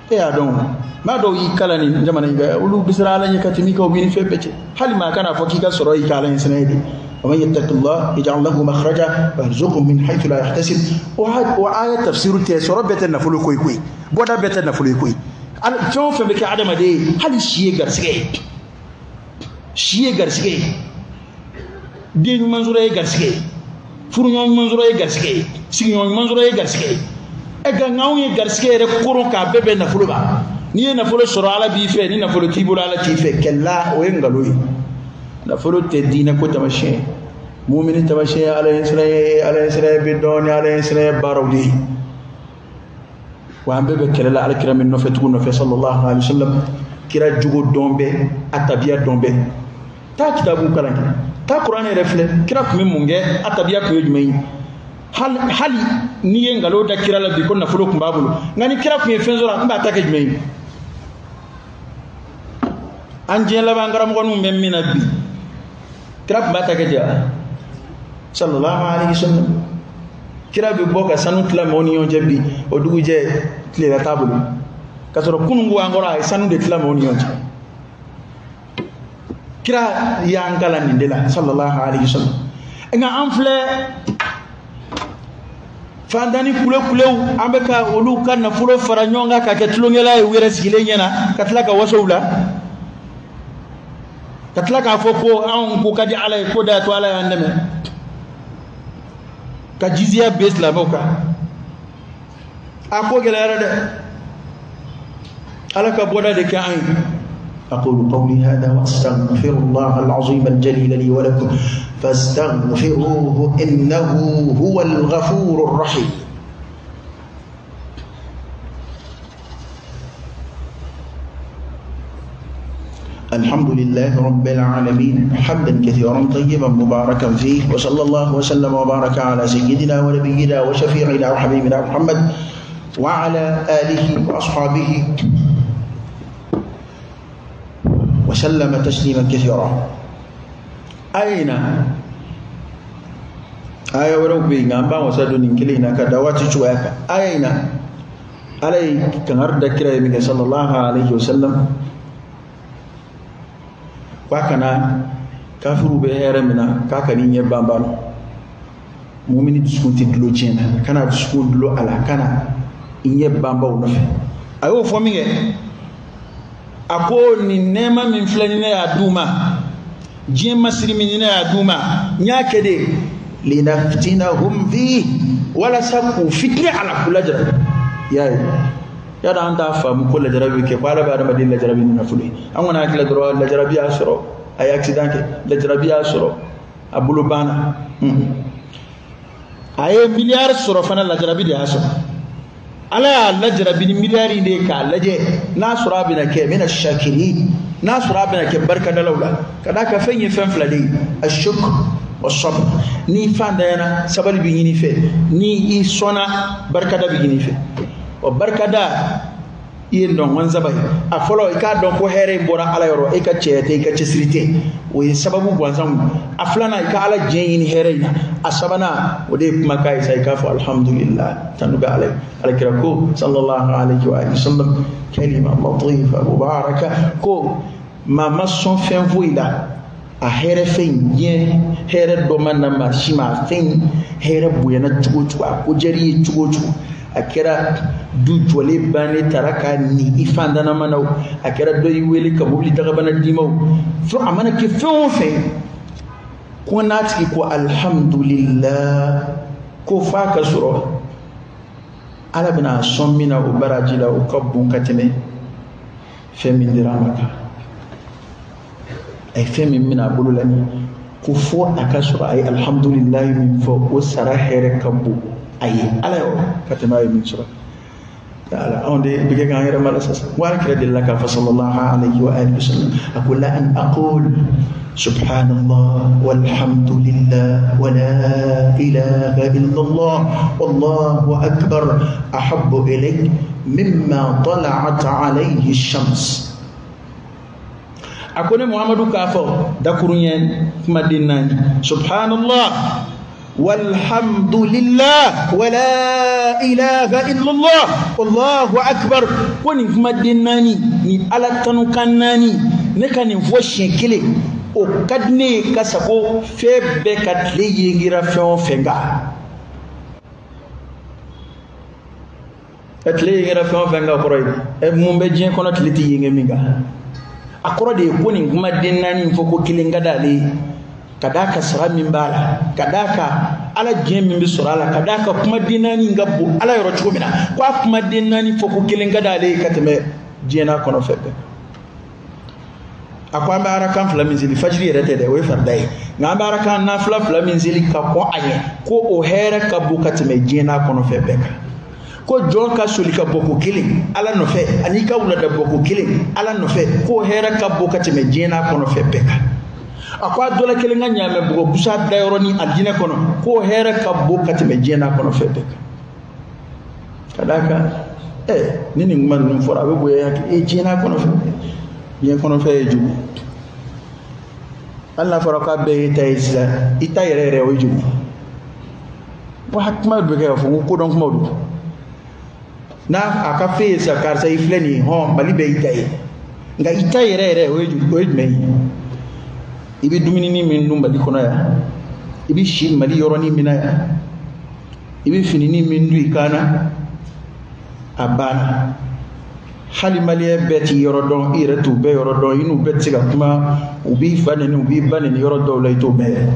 E y'a dɔn, maa dɔw y'i kalan nin jamana in kan, olu bɛ siran Ala ɲɛ ka tɛmɛ i kan, u b'i ni fɛn bɛɛ cɛ. Hali maa kana fɔ k'i ka sɔrɔ y'i ka Ala ɲɛ sɛnɛ ye de. Wa man yattaqillah yaj'al lahu makhraja wa yarzuqhu min haythu la yahtasib. O aya tafsiru tɛ, sɔrɔ bɛɛ tɛ nafolo ko ye koyi, bɔda bɛɛ tɛ nafolo ye koyi. Fɛn o fɛn bɛ kɛ adamaden ye, hali si ye garisɛgɛ ye, si ye garisɛgɛ ye, den ɲuman sɔrɔ ye garisɛgɛ ye. Furuɲɔgɔn ɲuman sɔrɔ ye garisɛgɛ ye, sigiɲɔgɔn ɲuman sɔrɔ ye garisɛgɛ ye. E nka anw ye garisɛgɛ yɛrɛ koron k'a bɛɛ bɛn nafolo ma. N'i ye nafolo sɔrɔ Ala b'i fɛ, ni nafolo t'i bolo Ala t'i fɛ. Kɛla o ye nkalon ye. Nafolo tɛ diinɛ ko taamasiyɛn ye. Mumini taamasiyɛn ye Ala ɲɛsiran ye, Ala ɲɛsiran bɛ dɔn ni Ala ɲɛsiran baaraw de ye. Wa an bɛɛ bɛ kɛlɛ la Ala kira min nɔfɛ, tugu nɔfɛ sallallahu alaihi wa sallam. Kira jogo dɔn bɛɛ, a tabiya dɔn bɛɛ. Taa kitabu kalan kɛ, taa kuranɛ yɛrɛ filɛ, kira tun bɛ mun kɛ, a tabiya tun ye jumɛn ye? Hali n'i ye nkalon da kira la bi ko nafolo tun b'a bolo, nka ni kira tun ye fɛn sɔrɔ a tun b'a ta kɛ jumɛn ye? An diɲɛ laban karamɔgɔninw bɛ min na bi, kira tun b'a ta kɛ ten wa? Sallallahu alaihi wa sallam. Kira bɛ bɔ ka sanu tila maaw ni ɲɔgɔn cɛ bi, o dugujɛ tilela t'a bolo, k'a sɔrɔ kununko an kɔrɔ a ye sanu de tila maaw ni ɲɔgɔn cɛ. Kira y'an kalan nin de la sallallahu alaihi wa sallam. Nka an filɛ fandani kulekulew, an bɛ ka olu ka nafolo fara ɲɔgɔn kan ka kɛ tulonkɛla ye u yɛrɛ sigilen ɲɛna, ka tila ka waso u la, ka tila k'a fɔ ko anw ko ka di Ala ye, ko da to Ala y'an dɛmɛ, ka jiziya bɛ silamɛw kan. A ko gɛlɛyara dɛ. Ala ka bɔda de kɛ an ye. أقول قولي هذا وأستغفر الله العظيم الجليل لي ولكم فاستغفروه إنه هو الغفور الرحيم. الحمد لله رب العالمين حمدا كثيرا طيبا مباركا فيه، وصلى الله وسلم وبارك على سيدنا ونبينا وشفيعنا وحبيبنا محمد وعلى آله وأصحابه وسلم تسليما كثيرا. أين آية وربي نعم وسدني كلينا كدواتي شوية. أين علي كان ذكر صلى الله عليه وسلم wakana kafiru bɛ hɛrɛ min na k'a ka n'i ɲɛ banban mumini dusukun tɛ dulon tiɲɛ na, kana dusukun dulon a la, kana i ɲɛ banbaw nɔfɛ. A y'o fɔ min kɛ, a ko nin nɛɛma min filɛ ni ne y'a d'u ma, diɲɛ masiri min ni ne y'a d'u ma, n y'a kɛ de linaftinahum fihi, walasa k'u fitinɛ a la, k'u lajarabi. I y'a ye, yadɔ an t'a faamu ko lajarabi bɛ kɛ, ko Ala bɛ adamaden lajarabi ni nafolo ye. An kɔni hakili la dɔrɔn lajarabi y'a sɔrɔ a ye accident kɛ, lajarabi y'a sɔrɔ a bolo banna. A ye miliyari sɔrɔ fana, lajarabi de y'a sɔrɔ. Ala y'a lajarabi ni miliyari de ye k'a lajɛ n'a sɔrɔ a bɛna kɛ mina shakirin, n'a sɔrɔ a bɛna kɛ barikadalaw la. Ka d'a kan fɛn ye fɛn fila de ye, ashukr wa sabr. N'i fantanyana sabali bɛ ɲini fɛ, ni i sɔnna barikada bɛ ɲini fɛ. O barikada i ye nɔngɔn saba ye. A fɔlɔ, i k'a dɔn ko hɛrɛ in bɔra Ala yɔrɔ, e ka cɛya tɛ, i ka cɛsiri tɛ, o ye sababu gansanw ye. A filanan, i ka Ala diɲɛ ɲini hɛrɛ in na. A sabanan, o de ye kumakan ye sa, i k'a fɔ alhamdulillah, tanu bɛ Ala ye. Alakira ko sallallahu alaihi wa sallam, kalima latifa mubaraka, ko maa ma sɔn fɛn foyi la, a hɛrɛ fɛn in, diɲɛ hɛrɛ dɔ ma na maa si ma, a fɛn hɛrɛ bonyana cogo o cogo, a ko diyar'i ye cogo o cogo, a kɛra du jɔlen bannen taara k'a ni i fantanama na o, a kɛra dɔ y'i wele ka mobili dagabana d'i ma o, fo a mana kɛ fɛn o fɛn, ko n'a tigi ko alhamdulillah, ko f'a ka sɔrɔ Ala bɛna sɔn min na o baraji la, o ka bon ka tɛmɛ fɛn min dira a ma kan. A ye fɛn min minɛ a bolo la nin, ko fo a ka sɔrɔ a ye alhamdulilayi min fɔ, o sara hɛrɛ ka bon a ye Ala yɔrɔ ka tɛmɛ a ye min sɔrɔ. Ala anw de bɛ kɛ k'an yɛrɛ mara sisan. Wa Ala kira delila k'a fɔ sallallahu alaihi wa alihi wa sallam, a ko la an aqul subhanallah walhamdulillah wa la ilaha illallah wallahu akbar ahabbu ilayk mimma tala'at alayhi ash-shams. A ko ne Muhammadu k'a fɔ dakuruɲɛ kumaden naani, subhanallah walhamdulillah wala ilaha illallah wallahu akbar, ko nin kumaden naani, nin Ala tanukan naani, ne ka nin fɔ siɲɛ kelen, o ka di ne ye ka sago fɛn bɛɛ ka tile yengera fɛn o fɛn kan. Ka tile yengera fɛn o fɛn kan kɔrɔ ye mun bɛ diɲɛ kɔnɔ tile tɛ yenge min kan? A kɔrɔ de ye ko nin kumaden naani fɔ ko kelen ka d'ale ye, ka d'a ka sara min b'a la, ka d'a kan Ala diɲɛ min bɛ sɔrɔ a la ka d'a ka kumaden naani ka bon Ala yɔrɔ cogo min na, ko a kumaden naani fɔ ko kelen ka d'ale ye ka tɛmɛ diɲɛ n'a kɔnɔ fɛn bɛɛ. A ko an bɛ arakan fila min seli, fajiri yɛrɛ tɛ dɛ, o ye farida ye, nka an bɛ arakan nafila fila min seli ka kɔn a ɲɛ, ko o hɛrɛ ka bon ka tɛmɛ diɲɛ n'a kɔnɔ fɛn bɛɛ kan. Ko jɔn ka soli ka bɔ ko kelen Ala nɔfɛ, ani ka wulada bɔ ko kelen Ala nɔfɛ, k'o hɛrɛ ka bon ka tɛmɛ diɲɛ n'a kɔnɔ fɛn bɛɛ kan. A ko a dɔ la kelen ka ɲaamɛ bugɔ busa dayɔrɔ ni alijinɛ kɔnɔ, k'o hɛrɛ ka bon ka tɛmɛ diɲɛ n'a kɔnɔ fɛn bɛɛ kan. Ka d'a kan ni nin kuma ninnu fɔra, a bɛ bonya hakili, diɲɛ n'a kɔnɔ fɛn bɛɛ, diɲɛ kɔnɔ fɛn ye joli? Hali n'a fɔra k'a bɛɛ ye ta ye sisan, i ta yɛrɛ yɛrɛ o ye joli? Wa kuma bɛ kɛ k'a fɔ ko kodɔn kumaw don. N'a a ka f'e ye sisan, karisa i filɛ nin ye, hɔn Mali bɛɛ y'i ta ye, nka i ta yɛrɛ yɛrɛ o ye joli, o ye jumɛn ye? I bɛ dumuni min dun Mali kɔnɔ yan, i bɛ si Mali yɔrɔnin min na yan, i bɛ fininin min dun i kan na, a banna. Hali maliyɛn bɛɛ t'i yɔrɔ dɔn, i yɛrɛ t'u bɛɛ yɔrɔ dɔn, i n'u bɛɛ tɛ se ka kuma, u b'i fa nɛni, u b'i ba nɛni yɔrɔ dɔw la, i t'o mɛn yɛrɛ.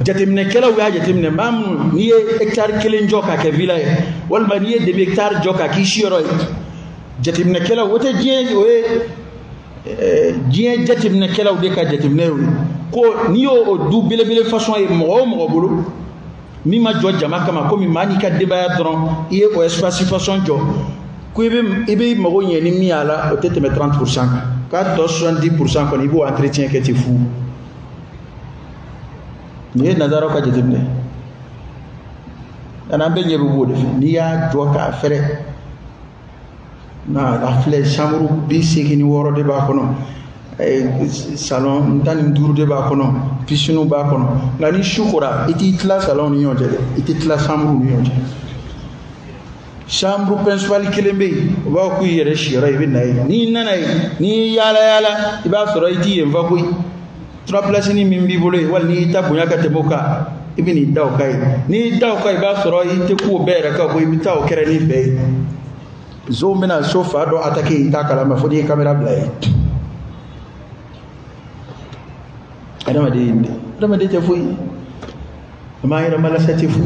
Jateminɛkɛlaw y'a jateminɛ, maa minnu n'i ye hectare kelen jɔ k'a kɛ villa ye, walima n'i ye demi hectare jɔ k'a k'i siyɔrɔ ye, jateminɛkɛlaw, o tɛ diɲɛ, o ye diɲɛ jateminɛkɛlaw de ka jateminɛ ye ko n'i y'o du belebele façon ye mɔgɔ o mɔgɔ bolo, min ma jɔ jama kama, komi maa n'i ka denbaya dɔrɔn, i ye o espace façon jɔ, ko i bɛ mago ɲɛ ni min y'a la, o tɛ tɛmɛ 30% kan, k'a tɔ 70% kɔni i b'o entretien kɛ ten fu. Nin ye nanzaraw ka jateminɛ, ani an bɛɛ ɲɛ bɛ b'o de fɛ. N'i y'a jɔ k'a fɛrɛ, n'a a filɛ, chambre 86 de b'a kɔnɔ, salon 15 de b'a kɔnɔ, piscine b'a kɔnɔ, nka ni su kora i t'i tila salon ni ɲɔgɔn cɛ dɛ, i t'i tila chambre ni ɲɔgɔn cɛ. Chambre principale kelen bɛ yen, u b'a fɔ k'i yɛrɛ siyɔrɔ, i bɛ na yen, n'i nana yen, n'i y'i yaala yaala, i b'a sɔrɔ i t'i yen fa koyi. 3 places ni min b'i bolo yen, wali n'i y'i ta bonya ka tɛmɛ o kan, i bɛ n'i da o kan yen. N'i y'i da o kan, i b'a sɔrɔ i tɛ k'o bɛɛ yɛrɛ kan koyi, i bɛ taa o kɛrɛnin fɛ yen. Zon bɛna so fa dɔ attaquer, i t'a kalama fo n'i ye caméra bila yen. Adamaden ye nin de, adamaden tɛ foyi ye, an b'an yɛrɛ malasa tɛ fu.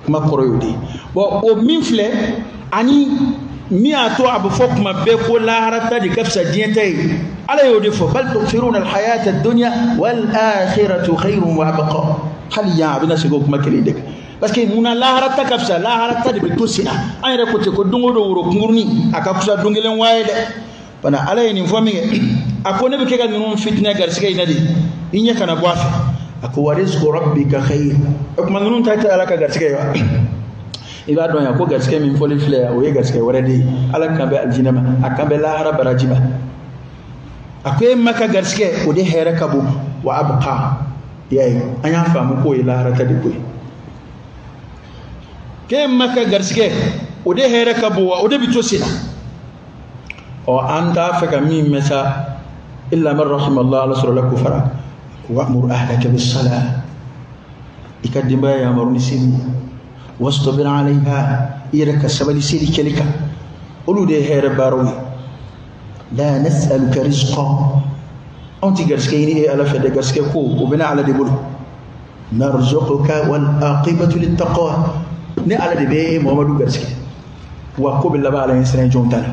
Kuma kɔrɔ y'o de ye. Bon, o min filɛ ani min y'a to a bɛ fɔ kuma bɛɛ ko lahara ta de ka fisa diɲɛ ta ye, Ala y'o de fɔ, bal tu'thiruna al-hayata ad-dunya wal akhiratu khayrun wa abqa. Hali yan a bɛna segin o kuma kelen de kan, parce que munna lahara ta ka fisa, lahara ta de bɛ to sen na. An yɛrɛ ko ten ko don o don woro kunkurunin a ka fisa don kelen waa ye dɛ. Bana Ala ye nin fɔ min kɛ, a ko ne bɛ kɛ ka ninnu fitinɛ garisɛgɛ in na de, i ɲɛ kana bɔ a fɛ. A ko wa rizqu rabbika khayr. O tuma ninnu ta tɛ Ala ka garisɛgɛ ye wa? I b'a dɔn yan ko garisɛgɛ min fɔlen filɛ yan, o ye garisɛgɛ wɛrɛ de ye. Ala kan bɛ alijinɛ ma, a kan bɛ lahara baraji ma. A ko e ma ka garisɛgɛ, o de hɛrɛ ka bon, wa abqa. I y'a ye, an y'a faamu k'o ye lahara ta de ko ye. K'e ma ka garisɛgɛ, o de hɛrɛ ka bon, wa o de bɛ to sen na. Ɔ, an t'a fɛ ka min mɛn sa, illa man rahimallah, Ala sɔrɔla k'o fara. Wa'mur ahlaka bis-salah, i ka denbaya yamaru ni seli ye, wastabir alayha, i yɛrɛ ka sabali seli kɛli kan, olu de ye hɛrɛ baaraw ye. La nas'aluka rizqa, anw ti garisɛgɛ ɲini e Ala fɛ dɛ, garisɛgɛ ko o bɛ ne Ala de bolo. Narzuquka wal aqibatu lit-taqwa, ne Ala de bɛ e Muhamadu garisɛgɛ, wa ko bɛ laban Ala ɲɛsiran jɔnw ta la.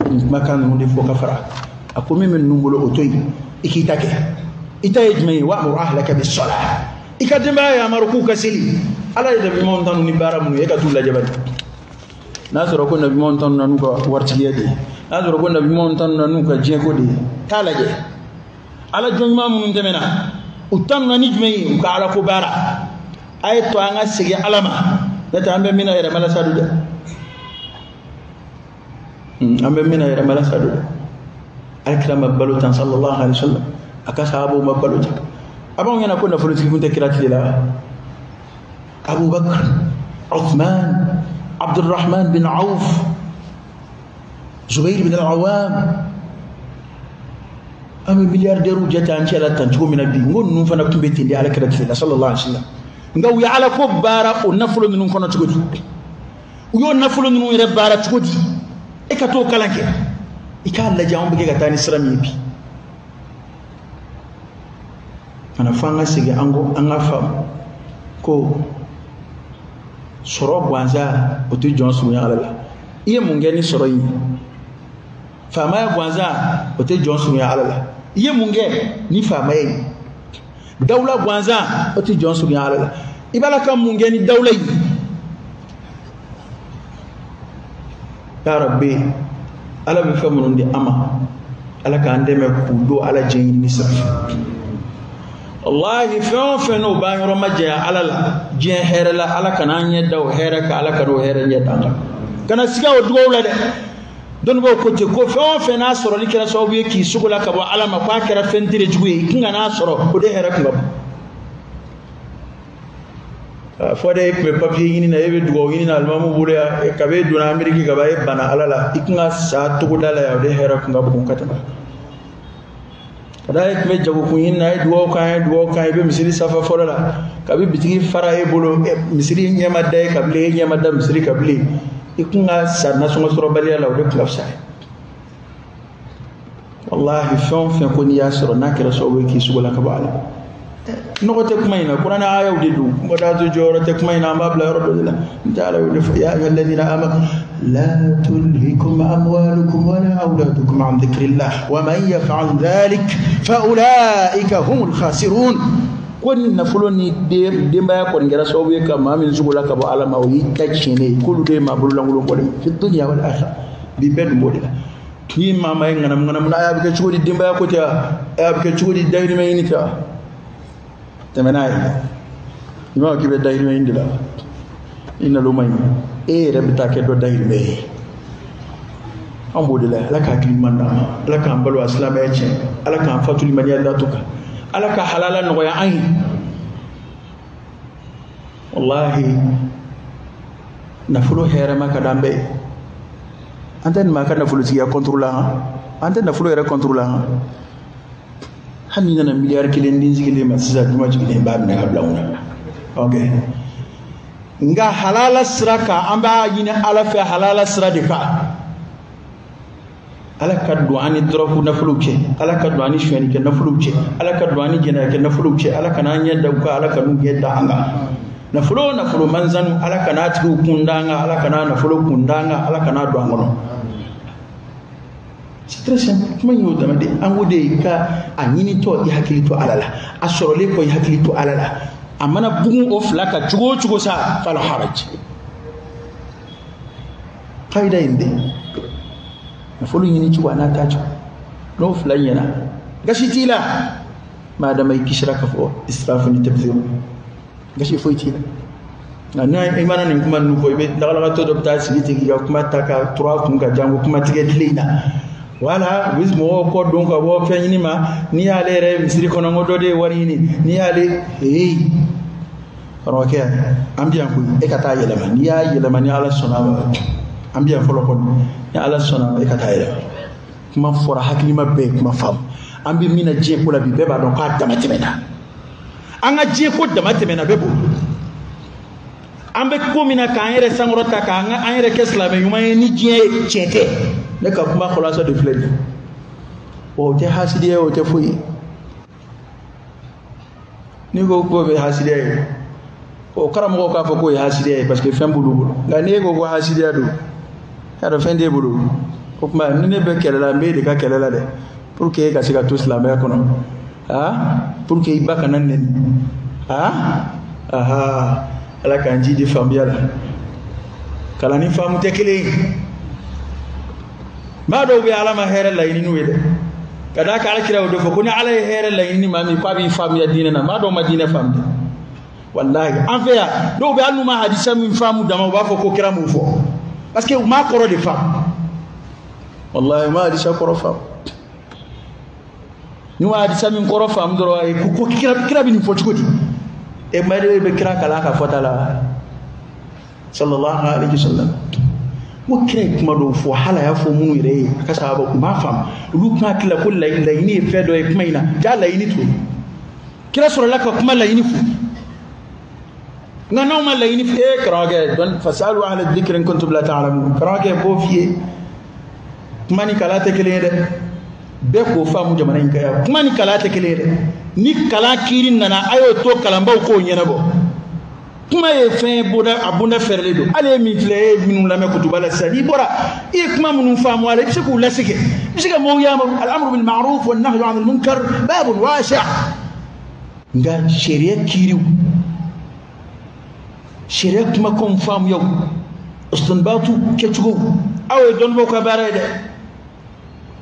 Nin kumakan ninnu de fɔ ka fara a ko min bɛ ninnu bolo o to yen, i k'i ta kɛ. I ta ye jumɛn ye? Wa'mur ahlaka bis-salah, i ka denbaya yamaru k'u ka seli. Ala ye nabi ɲumanw tanu ni baara minnu ye, e ka t'u lajɛ bani. N'a sɔrɔ ko nabi ɲumanw tanu na n'u ka waritigiya de ye, n'a sɔrɔ ko nabi ɲumanw tanu na n'u ka diɲɛko de ye, t'a lajɛ. Ala jɔn ɲuman minnu tɛmɛna, u tanu na ni jumɛn ye? U ka Ala ko baara. A ye to an ka segin Ala ma, n'o tɛ an bɛ min na yɛrɛ malasa don dɛ. An bɛ min na yɛrɛ malasa don dɛ. Alakira ma balo tan sallallahu alaihi wasallam, a ka sahabaw ma balo tan. A b'anw ɲɛna ko nafolotigi kun tɛ kira tile la. Abubakar, Uthman, Abdurrahman bin Auf, Zubair bin Al-Awam, an bɛ milliardaires jate an cɛ la tan cogo min na bi, n ko ninnu fana tun bɛ ten de Alakira tile la sallallahu alaihi wasallam. Nka u ye Ala ko baara o nafolo ninnu kɔnɔ cogo di? U y'o nafolo ninnu yɛrɛ baara cogo di? E ka t'o kalan kɛ. I k'a lajɛ anw bɛ kɛ ka taa ni sira min ye bi. Kana fo an ka segin an kɔ, an ka faamu ko sɔrɔ gansan o tɛ jɔn surunya Ala la. I ye mun kɛ ni sɔrɔ in ye? Faamaya gansan o tɛ jɔn surunya Ala la. I ye mun kɛ ni faamaya ye? Dawula gansan o tɛ jɔn surunya Ala la. I b'a la ka mun kɛ ni dawula ye? Ya Rabbi, Ala bɛ fɛn minnu di an ma, Ala k'an dɛmɛ k'u don Ala diɲɛ ɲini sira fɛ. Wallahi, fɛn o fɛn n'o b'an yɔrɔ ma janya Ala la, diɲɛ hɛrɛ la, Ala kana an ɲɛ da o hɛrɛ kan, Ala kana o hɛrɛ ɲɛ da an kan. Kana siga o dugawu la dɛ. Dɔnnibaaw ko ten ko fɛn o fɛn n'a sɔrɔli kɛra sababu ye k'i sogo la ka bɔ Ala ma, k'a kɛra fɛn tere jugu ye, i kun ka n'a sɔrɔ, o de hɛrɛ kun ka bon. Fɔ de e tun bɛ papiye ɲini na, e bɛ dugawu ɲini na alimamu bolo yan, kabi e donna Ameriki ka ban e banna Ala la, i kun ka sa togoda la yan, o de hɛrɛ kun ka bon ka tɛmɛ. Ka da e tun bɛ jagokun ɲini na, e ye dugawu k'an ye, dugawu k'an ye, i bɛ misiri safa fɔlɔ la, kabi bitigi fara e bolo, misiri ɲɛ ma da e kan bilen, e ɲɛ ma da misiri kan bilen, i kun ka sa nasɔngɔ sɔrɔbaliya la, o de kun ka fisa ye. Wallahi, fɛn o fɛn ko n'i y'a sɔrɔ n'a kɛra sababu ye k'i sogo la ka bɔ a la. Nɔgɔ tɛ kuma in na, kuranɛ ayaw de don, kuma t'a to jɔyɔrɔ tɛ kuma in na, an b'a bila yɔrɔ dɔ de la. N tɛ Ala y'o de fɔ, ya ayyuhalladhina amanu la tulhikum amwalukum wala awladukum an dhikrillah wa man yaf'al dhalik fa ulaika humul khasirun. Ko ni nafolo ni denbaya kɔni kɛra sababu ye ka maa min sogo la ka bɔ Ala ma, o y'i ta tiɲɛnen ye, k'olu de ye maa bololankolon bɔlen ye fi dunya wal akhirah. Bi bɛɛ dun b'o de la. Ni maa ma ye ŋanamu ŋanamu na, a bɛ kɛ cogo di denbaya ko tɛ wa? A bɛ kɛ cogo di dahirimɛ ɲini tɛ wa? Tɛmɛ n'a ye. I m'a fɔ k'i bɛ dahirimɛ ɲini de la, i nalo man ɲi, e yɛrɛ bɛ taa kɛ dɔ dahirimɛ ye. An b'o de la. Ala ka hakili ɲuman d'an ma, Ala k'an balo a silamɛya tiɲɛ, Ala k'an fatuli maniya datu kan, Ala ka halala nɔgɔya an ye. Wallahi, nafolo hɛrɛma ka d'an bɛɛ ye. An tɛ nin maa ka nafolotigiya contre la han, an tɛ nafolo yɛrɛ contre la han. Hali n'i nana miliyari kelen den sigilen ma sisan, juma jiginnen b'a minɛ ka bila n kunna. Ok, nka halala sira kan, an b'a ɲini Ala fɛ halala sira de kan. Ala ka don an ni dɔrɔgu nafolow cɛ, Ala ka don an ni sonyali kɛ nafolow cɛ, Ala ka don an ni jɛnɛya kɛ nafolow cɛ, Ala kana an ɲɛ da u kan, Ala ka n'u ɲɛ da an kan. Nafolo o nafolo manzanu, Ala kana a tigiw kun da an kan, Ala kana nafolo kun da an kan, Ala kana don an kɔnɔ. C'est très simple. Kuma in y'o dama de. An ko de ka a ɲinitɔ i hakili to Ala la, a sɔrɔlen kɔ i hakili to Ala la. A mana bugun o fila kan cogo o cogo sa, fala haraj. Kayida in de, nafolo ɲini cogo a n'a ta cogo, n'o fila ɲɛna gasi t'i la. Madama i kisira ka fɔ israfu ni tabdhir, gasi foyi t'i la. Nka n'a i mana nin kuma ninnu fɔ, i bɛ lagalagatɔ dɔ bɛ taa sigi ten k'i ka kuma ta ka turu a kun ka janko kuma tigɛ tile in na. Wala, u bɛ mɔgɔw kɔ don ka bɔ fɛn ɲini ma, n'i y'ale yɛrɛ ye misiri kɔnɔ, ko dɔ de ye wari ɲini, n'i y'ale, ee, karamɔgɔkɛ, an bɛ yan koyi, e ka taa yɛlɛma. N'i y'a yɛlɛma, ni Ala sɔnna a ma, an bɛ yan fɔlɔ kɔni, ni Ala sɔnna a ma, e ka taa yɛlɛma. Kuma fɔra, hakilima bɛɛ ye kuma faamu. An bɛ min na diɲɛ ko la bi, bɛɛ b'a dɔn k'a dama tɛmɛna. An ka diɲɛ ko dama tɛmɛna bɛɛ bolo. An bɛ ko min na k'an yɛrɛ sankɔrɔta, k'an ka an yɛrɛ kɛ silamɛ ɲuman ye ni diɲɛ ye, tiɲɛ tɛ. Ne ka kuma kɔlɔsɔ de filɛ nin ye. O tɛ hasidiya ye, o tɛ foyi ye. N'i ko k'o bɛ hasidiya ye, o karamɔgɔw k'a fɔ k'o ye hasidiya ye parce que fɛn b'olu bolo. Nka n'e ko ko hasidiya don, y'a dɔn fɛn t'e bolo. O tuma ni ne bɛ kɛlɛ la, n b'e de ka kɛlɛ la dɛ, pour que e ka se ka to silamɛya kɔnɔ. Ah, pour que i ba kana nɛni. Ah, aha, Ala k'an ji di faamuya la. Kalan ni faamu tɛ kelen ye. Maa dɔw bɛ Ala ma hɛrɛ laɲini n'u ye dɛ. Ka d'a kan Ala kira y'o de fɔ ko ni Ala ye hɛrɛ laɲini ni maa min k'a b'i faamuya diinɛ na, maa dɔw ma diinɛ faamu dɛ. Wallahi, an fɛ yan dɔw bɛ hali n'u ma hadisa min faamu dama, u b'a fɔ ko kira m'o fɔ, parce que u m'a kɔrɔ de faamu. Wallahi, u ma hadisa kɔrɔ faamu. N'u ma hadisa min kɔrɔ faamu dɔrɔn, ayi, ko kira bɛ nin fɔ cogo di? E ma de bɛ kira kalan a ka fɔta la, sallallahu alaihi wasallam. Ko kira ye kuma dɔw fɔ, hali a y'a fɔ minnu yɛrɛ ye, a ka sahaba u m'a faamu. Olu tun hakili la ko laɲini ye fɛn dɔ ye kuma in na, jaa laɲini t'o ye. Kira sɔrɔla ka kuma laɲini fɔ. Nka n'aw ma laɲini fɔ, e karamɔgɔkɛ, dɔn fasalu ahla dhikri in kuntum la ta'lamun. Karamɔgɔkɛ b'o f'i ye. Kuma ni kalan tɛ kelen ye dɛ. Bɛɛ k'o faamu jamana in kan yan. Kuma ni kalan tɛ kelen ye dɛ. Ni kalan kiiri nana, a y'o to kalanbaw k'o ɲɛnabɔ. Kuma ye fɛn ye, bonda a bonda fɛrɛlen don. Hali e min filɛ, e ye minnu lamɛn kutuba la sisan, n'i bɔra i ye kuma minnu faamu a la, i bɛ se k'u lasegin, i bɛ se ka mɔgɔw yamaru. Al-amru bil ma'ruf wan nahyu 'anil munkar babun wasi'. Nka sariya kiiriw, sariya kumakanw faamuyaw, istinbatu kɛcogo, aw ye dɔnnibaw ka baara ye dɛ.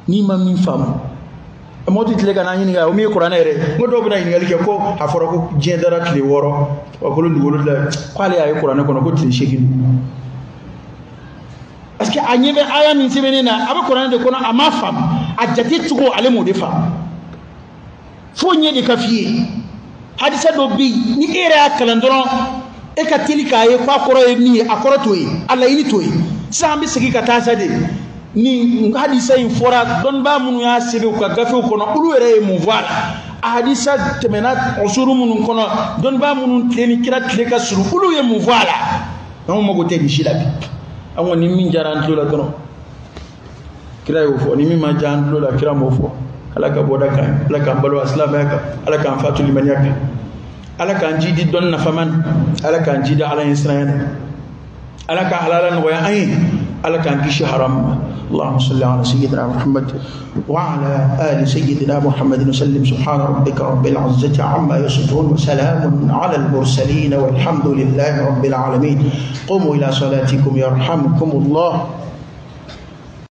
N'i ma min faamu, mɔgɔ tɛ tile ka n'a ɲininka o min ye kuranɛ yɛrɛ. N ko dɔw bɛna ɲininkali kɛ ko a fɔra ko diɲɛ dara tile 6, wa kolo dugukolo dilan, k'ale y'a ye kuranɛ kɔnɔ ko tile 8 don. Parce que a ɲɛ bɛ aya min sɛbɛnnen na, a bɛ kuranɛ de kɔnɔ, a m'a faamu, a jate cogo ale m'o de faamu. Fo ɲɛ de ka f'i ye. Hadisa dɔ bɛ yen, ni e yɛrɛ y'a kalan dɔrɔn, e ka teli k'a ye k'a kɔrɔ ye min ye, a kɔrɔ t'o ye, a laɲini t'o ye. Sisan an bɛ segin ka taa sa de. Ni hadisa in fɔra, dɔnnibaa minnu y'a sɛbɛn u ka gafew kɔnɔ, olu yɛrɛ ye mun fɔ a la? A hadisa tɛmɛna usuru minnu kɔnɔ, dɔnnibaa minnu tile ni kira tile ka surun, olu ye mun fɔ a la? Anw mago tɛ nin si la bi. An kɔni min diyara an tulo la dɔrɔn, kira y'o fɔ. Ni min ma diya an tulo la, kira m'o fɔ. Ala ka bɔda kan, Ala k'an balo a silamɛya kan, Ala k'an fatu limaniya kan, Ala k'an jidi dɔnni nafama na, Ala k'an jidi Ala ɲɛ siranya na, Ala ka halala nɔgɔya an ye, Ala k'an kisi haram ma. اللهم صل على سيدنا محمد وعلى آل سيدنا محمد وسلم. سبحان ربك رب العزة عما يصفون وسلام على المرسلين والحمد لله رب العالمين. قوموا إلى صلاتكم يرحمكم الله.